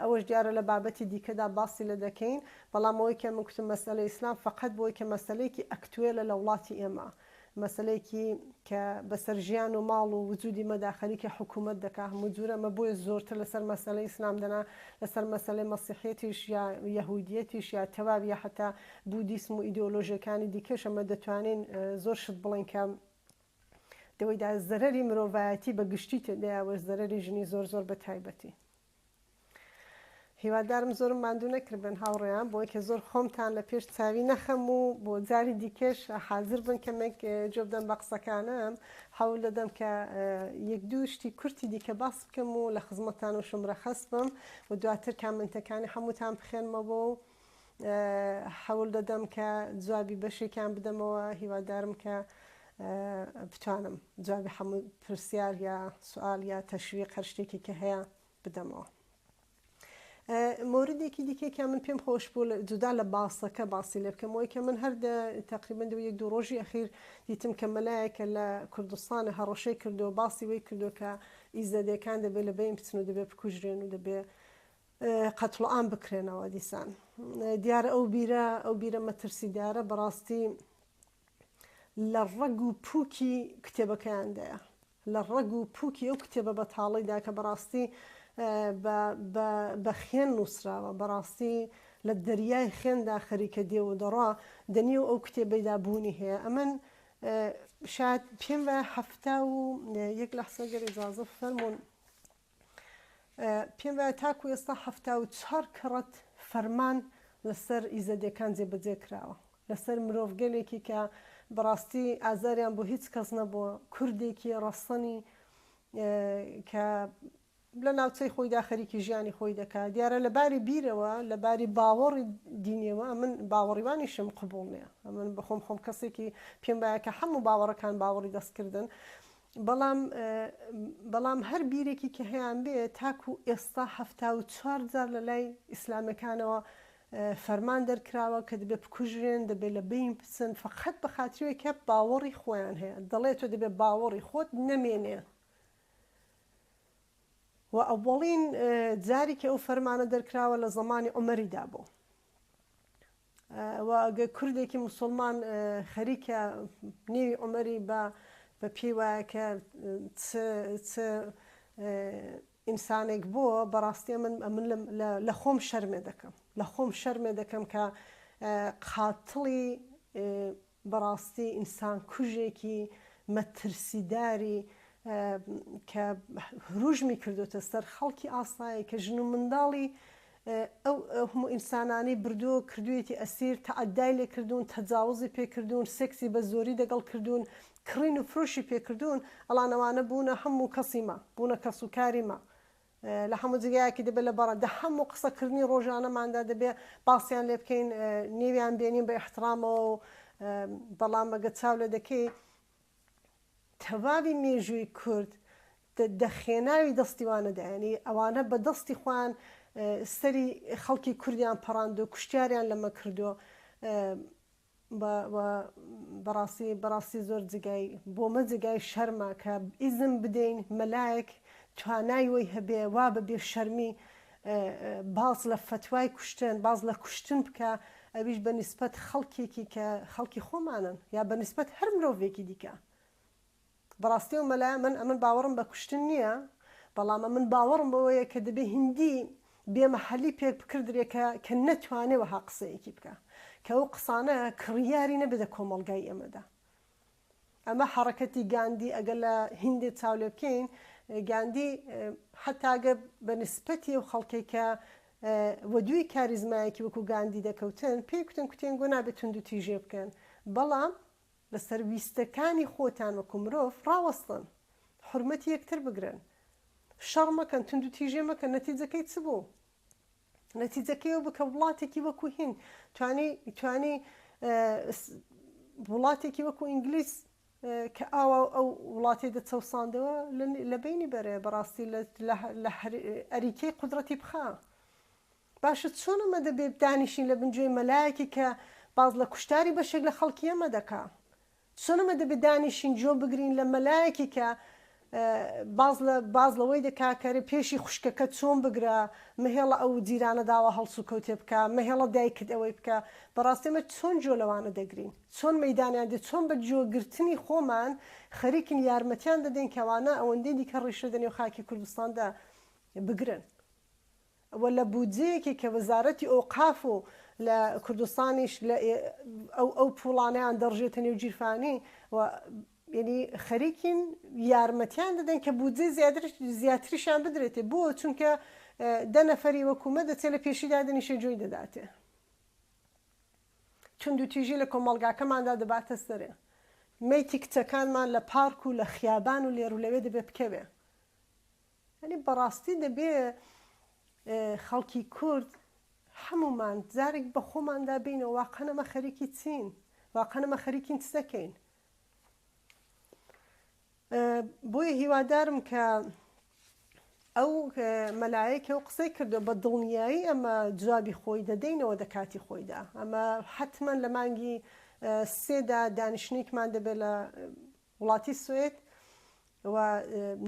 ئەوەش دیارە لە بابەتی دیکەدا باسی لێ دەکەین. بەڵام ئەوەی کە من کوتم مەسئەلەی ئیسلام فەقەت بۆی کە مەسەلەیەکی ئەکتوێلە لە وڵاتی ئێمە، مەسەلەیەکی کە بەسەر ژیان و ماڵ و وجودی مەدا خەریکە حکومەت دەکا هەموو جورە مە بۆیە زۆرتر لەسەر مەسەلەی ئیسلام دەنا لەسەر مەسەلەی مەسیحیەتیش یا یەهودیەتیش یا تەواوی یا حەتا بودیسم و ئیدۆلۆژیەکانی دیکەش ئەمە دەتوانین زۆر شت بڵێین کە دەوەیدا زەرەری مرۆڤایەتی بە گشتی تێدایە وە زەرەری ژنی زۆر زۆر بە تایبەتی. هیوادارم زۆرم ماندوو نەکردبن هاوڕێیان بۆی کە زۆر خۆمتان لە پێش چاوی نەخەم و بۆ جاری دیکەش حازر بن کەمێک جوێ بدەم بە قسەکانم هەوڵ دەدەم کە یەک دوو شتی کورتی دیکە باس بکەم و لە خزمەتان و شمرەخەس بم و دواتر کامنتەکانی هەمووتان بخێنمەوە و هەوڵ دەدەم کە جوابی بەشێکیان بدەمەوە هیوادارم کە بتوانم جوابی هەموو پرسیار یا سوال یا تەشویق هەر شتێکی کە هەیە بدەمەوە. مۆردێکی دیکەی کە من پێم خۆش بوو جودا لە باسەکە باسی لێ بکەم ئەوەی کە من هەر تقریبا دوو یەک دوو ڕۆژی ئەخیر دیتم کە مەلایەکە لە کوردستانە هەڕەشەی کردو باسی وەی کردو کە ئیزەدێکان دەبێ لە بەین بچن و دەبێ بکوژرێن و دەبێ قەتڵ عام بکرێنەوە دیسان دیارە ئەو بیرە ئەو بیرە مەترسیدارە بەڕاستی لە ڕەگ و پووکی کتێبەکەیاندایە، لە ڕەگ و پووکی ئەو کتێبە بەتاڵەیدا کە بەڕاستی بە بە بە خوێن نووسراوە، بەڕاستی لە دەریای خوێندا خەریکە دێ و دەڕوا، دەنێو ئەو کتێبەیدا بوونی هەیە. ئەمن شایەد پێم وایە 71 لەحزە گەر ئیجازە بفەرموون، پێم وایە تاکو ئێستا 74 کەڕەت فەرمان لەسەر ئیزەدیەکان جێبەجێ کراوە، لەسەر مرۆڤگەلێکی کە بەڕاستی ئازاریان بۆ هیچ کەس نەبووە، کوردێکی ڕەسەنی کە لە ناوچەی خۆیدا خەریکی ژیانی خۆی دەکات، دیارە لە باری بیرەوە، لە باری باوەڕی دینیەوە ئەمن باوەڕی وانیشم قبوڵ نییە، ئەمن بەخۆم خۆم کەسێکی پێم وایە کە هەموو باوەڕەکان باوەڕی دەستکردن. بەڵام بەڵام هەر بیرێکی کە هەیان بێ تاکو ئێستا 74 جار لە لای ئیسلامەکانەوە فەرمان دەرکراوە کە دەبێ بکوژرێن، دەبێ لە بەین بچن فەقەت بە خاتری کە باوەڕی خۆیان هەیە. دەڵێ تۆ دەبێ باوەڕی خۆت نەمێنێ. و ئەوەڵین جاری کە ئەو فەرمانە دەرکراوە لە زەمانی عومەریدا بوو. و ئەگەر کوردێکی موسڵمان خەریکە نێوی عومەری بە بە پێی وایە کە چ چ ئینسانێک بووە بەڕاستی ئەمن ئەمن لە خۆم شەرمێ دەکەم لە خۆم شەرمێ دەکەم کە قاتڵی بەڕاستی ئینسان کوژێکی مەترسیداری کە هروژمی کردوتە سەر خەڵکی ئاسایی کە ژن و منداڵی ئەو هەموو ئینسانانەی بردووە کردوویەتی ئەسیر تەعەدای لێ کردوون تەجاوزی پێ کردوون سێکسی بە زۆری دەگەڵ کردوون کڕین و فرۆشی پێ کردوون ئەڵان ئەوانە بوونە هەموو کەسی مە بوونە کەس و کاری مە لە هەموو جێگایەکی دەبێت لە بەڕە دە هەموو قسەکردنی ڕۆژانەماندا دەبێ باسیان لێ بکەین نێویان بێنین بە ئیحترامەوە و بەڵام ئەگەر چاو لێ دەکەی تەواوی مێژووی کورد دە خێناوی دەستی وانە دا یانی ئەوانە بە دەستی خۆیان سەری خەڵکی کوردیان پەڕاندو کوشتیاریان لەمە کردو و بەڕاستی بەڕاستی زۆر جێگای بۆمە جێگای شەرمە کە ئیزن بدەین مەلایەک توانای وەی هەبێ وا بە بێ شەرمی باس لە فەتوای کوشتن باس لە کوشتن بکا ئەویش بە نیسبەت خەڵکێکی کە خەڵکی خۆمانن یا بە نیسبەت هەر مرۆڤێکی دیکە. بەڕاستی ئەو مەلایە من ئەمن باوەڕم بە کوشتن نییە بەڵام ئەمن باوەڕم بەوەیە کە دەبێ هیندی بێ مەحەلی پێک بکردرێ کە کە نەتوانێ وەها قسەیەکی بکا کە ئەو قسانە کڕیاری نەبێ دە کۆمەڵگای ئێمەدا. ئەمە حەڕەکەتی گاندی ئەگەر لە هیندێ چاو لێ بکەین گاندی حەتا گەر بە نیسبەتی ئەو خەڵکەی کە وەدووی کاریزمایەکی وەکوو گاندی دەکەوتن پێی کوتن کوتێن گۆ نابێ توندوتیژێ بکەن بەڵام لەسەر ویستەکانی خۆتان وەکوو مرۆڤ ڕاوەستن حورمەتی یەکتر بگرن شەڕ مەکەن توندوتیژێ مەکەن نەتیجەکەی چ بوو؟ نەتیجەکەی ئەوە بوو کە وڵاتێکی وەکو هیند توانی توانی وڵاتێکی وەکو ئینگلیز کە ئاوا ئەو وڵاتی دەچەوساندەوە لە بینی بەرێ بەڕاستی لە ئەریکەی قودرەتی بخا باشە چۆن ئەمە دەبێ دانیشین لە بنجۆی مەلایەکی کە باز لە کوشتاری بەشێک لە خەڵکی ئەمە دەکا چۆن ئەمە دەبێ دانیشین جۆ بگرین لە مەلایەکی کە باس لە باس لەوەی دەکا کەرێ پێشی خوشکەکەت چۆن بگرە مەهێڵە ئەو جیرانە داوا هەڵسوکەوتێ بکا مەهێڵە دایکت ئەوەی بکا بەڕاستی ئەمە چۆن جۆ لەوانە دەگرین چۆن مەیدانیان دێ چۆن بە جۆ گرتنی خۆمان خەریکین یارمەتیان دەدەین کە ئەوانە ئەوەندەی دیکە ڕیشە دەنێو خاکی کوردستاندا بگرن. و لە بودجەیەکی کە وەزارەتی ئەوقاف و لە کوردستانیش لە ئەو ئەو پوڵانەیان دەڕژێتە نێو گیرفانی و یعنی خەریکین یارمەتیان دەدەن کە بودجەی زیاتر زیاتریشیان بدرێتێ بۆ چونکە دە نەفەری وەکومە دەچێت لە پێشی دادەنیشێ جۆی دەداتێ توندوتیژی لە کۆمەڵگاکەماندا دەباتە سەرێ مەیتی کچەکانمان لە پارک و لە خیابان و لێرو لەوێ دەبێ بکەوێ یانی بەڕاستی دەبێ خەڵکی کورد هەموومان جارێک بە خۆماندا بینەوە واقعەن ئەمە خەریکی چین واقعەن ئەمە خەریکین چ دەکەین بۆیە هیوادارم کە ئەو مەلایەک کە قسەی کردو بە دڵنیایی ئەمە جوابی خۆی دەدەینەوە دە کاتی خۆیدا ئەمە حتمما لە مانگی سێدا دانیشتنێکمان دەبێت لە وڵاتی سوئد و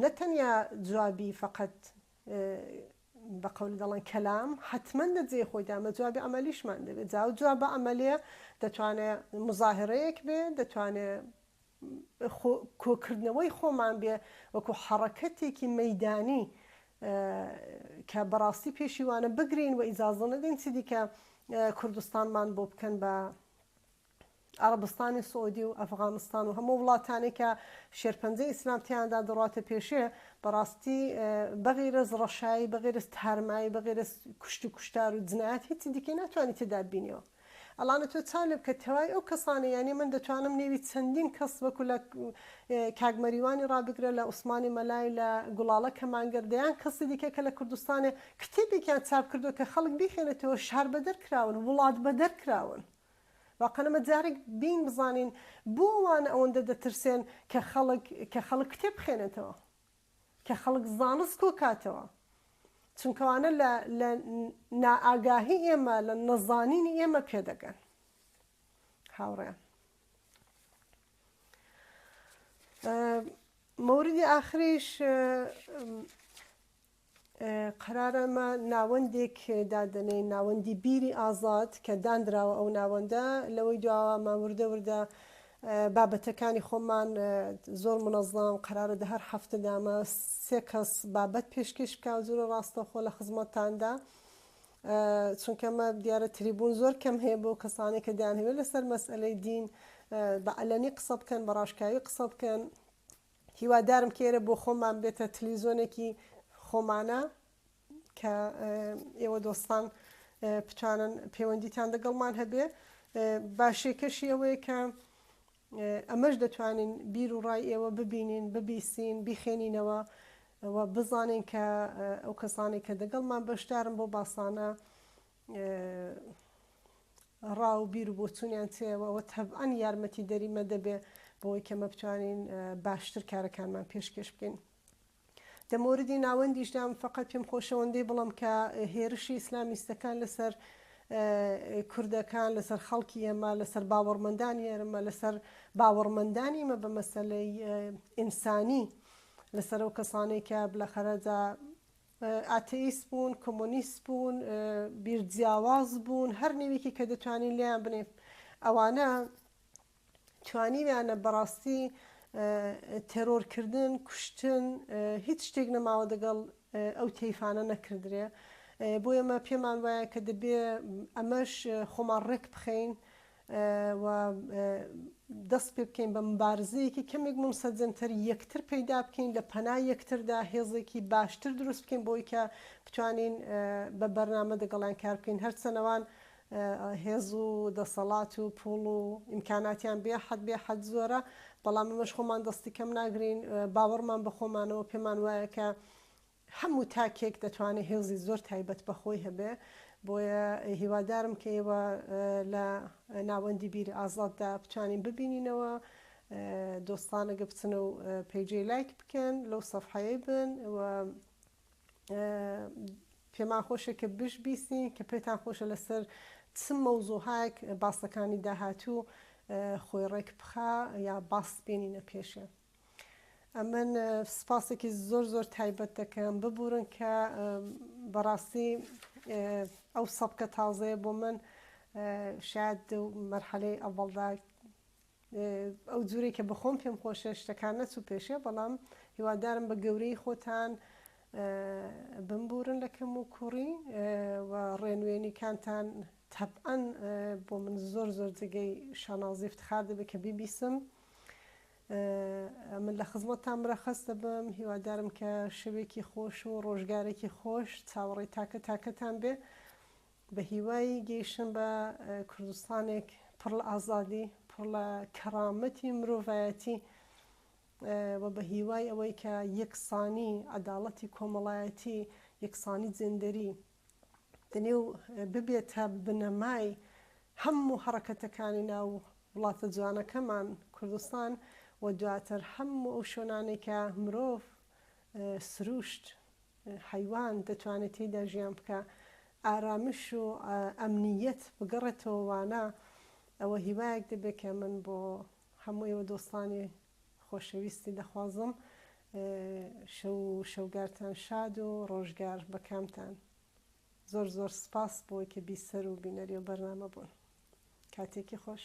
نە تەنیا جوابی فەقەت بە قەولی دەڵێن کەلام حەتمەن لە جێی خۆیدا ئەمە جوابی عەمەلیشمان دەبێت جا ئەو جوابە عەمەلیە دەتوانێ مزاهرەیەک بێ دەتوانێ کۆکردنەوەی خۆمان بێ وەکو حەڕەکەتێکی مەیدانی کە بەڕاستی پێشی وانە بگرین و ئیجازە نەدەین چیدیکە کوردستانمان بۆ بکەن بە عەڕەبستانی سعودی و ئەفغانستان و هەموو وڵاتانەی کە شێرپەنجەی ئیسلام تیاندا دەڕواتە پێشێ بەڕاستی بەغیرەز ڕەشایی بەغیرەز تارمایی بەغیرەز کوشت و کوشتار و جنایەت هیچی دیکەی ناتوانی تێدا ببینیەوە ئەڵانە تۆ چاو لێ بکە تەوای ئەو کەسانە یانی من دەتوانم نێوی چەندین کەس وەکو لە کاک مەریوانی ڕابگرە لە عوسمانی مەلای لە گوڵاڵە کەمانگەر دەیان کەسی دیکە کە لە کوردستانێ کتێبێکیان چاپ کردووە کە خەڵک بیخوێنێتەوە شاربەدەر کراون وڵات بەدەر کراون. واقعەن ئەمە جارێک بین بزانین بۆ ئەوانە ئەوەندە دەترسێن کە خەڵک کە خەڵک کتێب بخوێنێتەوە کە خەڵک زانست کۆکاتەوە چونکە ئەوانە لە لە نائاگاهی ئێمە لە نەزانینی ئێمە پێدەگەن هاوڕێیان. مەوردی ئاخریش قەرارە ئەمە ناوەندێک دادەنێین، ناوەندی بیری ئازاد کە دانراوە ئەو ناوەندە، لەوەی دواوە ئەمە وردە وردە بابەتەکانی خۆمان زۆر منەزەم قەرارە دە هەر هەفتەدا ئەمە سێ کەس بابەت پێشکێش بکا و جورە ڕاستەوخۆ لە خزمەتتاندا چونکە ئەمە دیارە تریبوون زۆر کەم هەیە بۆ کەسانێک کە دەیانهەوێت لەسەر مەسئەلەی دین بە عەلەنی قسە بکەن بە ڕاشکاوی قسە بکەن هیوادارم کە ئێرە بۆ خۆمان بێتە تلیزۆنێکی خۆمانە کە ئێوە دۆستان بتوانن پەیوەندیتان دەگەڵمان هەبێ باشێکەشی ئەوەیە کە ئەمەش دەتوانین بیر و ڕای ئێوە ببینین ببیسین بیخێنینەوە و بزانین کە ئەو کەسانەی کە دەگەڵمان بەشدارن بۆ باسانە ڕا و بیر و بۆچوونیان چێ و ئەوە تەبعەن یارمەتیدەری مە دەبێ بۆی کە مە بتوانین باشتر کارەکانمان پێشکێش بکەین. دە مۆردی ناوەندیشدا من فەقەت پێم خۆشە ئەوەندەی بڵێم کە هێرشی ئیسلامیستەکان لەسەر کوردەکان، لەسەر خەڵکی ئێمە، لەسەر باوەڕمەندانی ئێمە، لەسەر باوەڕمەندانی ئێمە بە مەسەلەی ئینسانی، لەسەر ئەو کەسانەی کە بلەخەرە جا ئاتەئیست بوون، کۆمۆنیست بوون، بیر جیاواز بوون، هەر نێوێکی کە دەتوانین لێیان بنێین، ئەوانە توانیویانە بەڕاستی تێرۆرکردن، کوشتن، هیچ شتێک نەماوە دەگەڵ ئەو تەیفانە نەکردرێ. بۆیە ئێمە پێمان وایە کە دەبێ ئەمەش خۆمان ڕێک بخەین و دەست پێ بکەین بە مبارزەیەکی کەمێک مونسەجەمتر یەکتر پەیدا بکەین لە پەنای یەکتردا هێزێکی باشتر دروست بکەین بۆی کە بتوانین بە بەرنامە دەگەڵیان کار بکەین هەرچەند ئەوان هێز و دەسەڵات و پوڵ و ئیمکاناتیان بێ حەد بێ حەد زۆرە بەڵام ئەمەش خۆمان دەستی کەم ناگرین باوەڕمان بە خۆمانەوە پێمان وایە کە هەموو تاکێک دەتوانێت هێزی زۆر تایبەت بە خۆی هەبێ، بۆیە هیوادارم کە ئێوە لە ناوەندی بیری ئازاددا بتوانین ببینینەوە، دۆستان ئەگە بچن و پەیجەی لایک بکەن لەو سەفحەیەی بن و پێمان خۆشە کە بشبیسین کە پێتان خۆشە لەسەر چ مەوزوعایەک باسەکانی داهاتوو خۆی ڕێک بخا یا باس بێنینە پێشێ. ئەمن سپاسێکی زۆر زۆر تایبەت دەکەم ببورن کە بەڕاستی ئەو سەبکە تازەیە بۆ من شاید مەرحەلەی ئەوەڵدا ئەو جورێک کە بەخۆم پێم خۆشە شتەکان نەچوو پێشێ بەڵام هیوادارم بە گەورەی خۆتان بمبورن لە کەم و کوڕی و ڕێنوێنیکانتان تەبعەن بۆ من زۆر زۆر جێگەی شانازی افتخار دەبێت کە بیبیسم من لە خزمەتتان مرەخەس دەبم، هیوادارم کە شەوێکی خۆش و ڕۆژگارێکی خۆش چاوەڕێی تاکە تاکەتان بێ. بە هیوای گەیشتن بە کوردستانێک پڕ لە ئازادی، پڕ لە کەرامەتی مرۆڤایەتی و بە هیوای ئەوەی کە یەکسانی، عەداڵەتی کۆمەڵایەتی، یەکسانی جێندەری دەنێو ببێتە بنەمای هەموو حەڕەکەتەکانی ناو وڵاتە جوانەکەمان کوردستان و دواتر هەموو ئەو شوێنانەی کە مرۆڤ، سروشت، حەیوان دەتوانێت تێیدا ژیان بکا، ئارامش و ئەمنییەت بگەڕێتەوە وانە، ئەوە هیوایەک دەبێت کە من بۆ هەموو ئێوە دۆستانی خۆشەویستی دەخوازم. شەو و شەوگارتان شاد و ڕۆژگار بەکامتان. زۆر زۆر سپاس بۆی کە بیسەر و بینەری ئەو بەرنامە بوون. کاتێکی خۆش.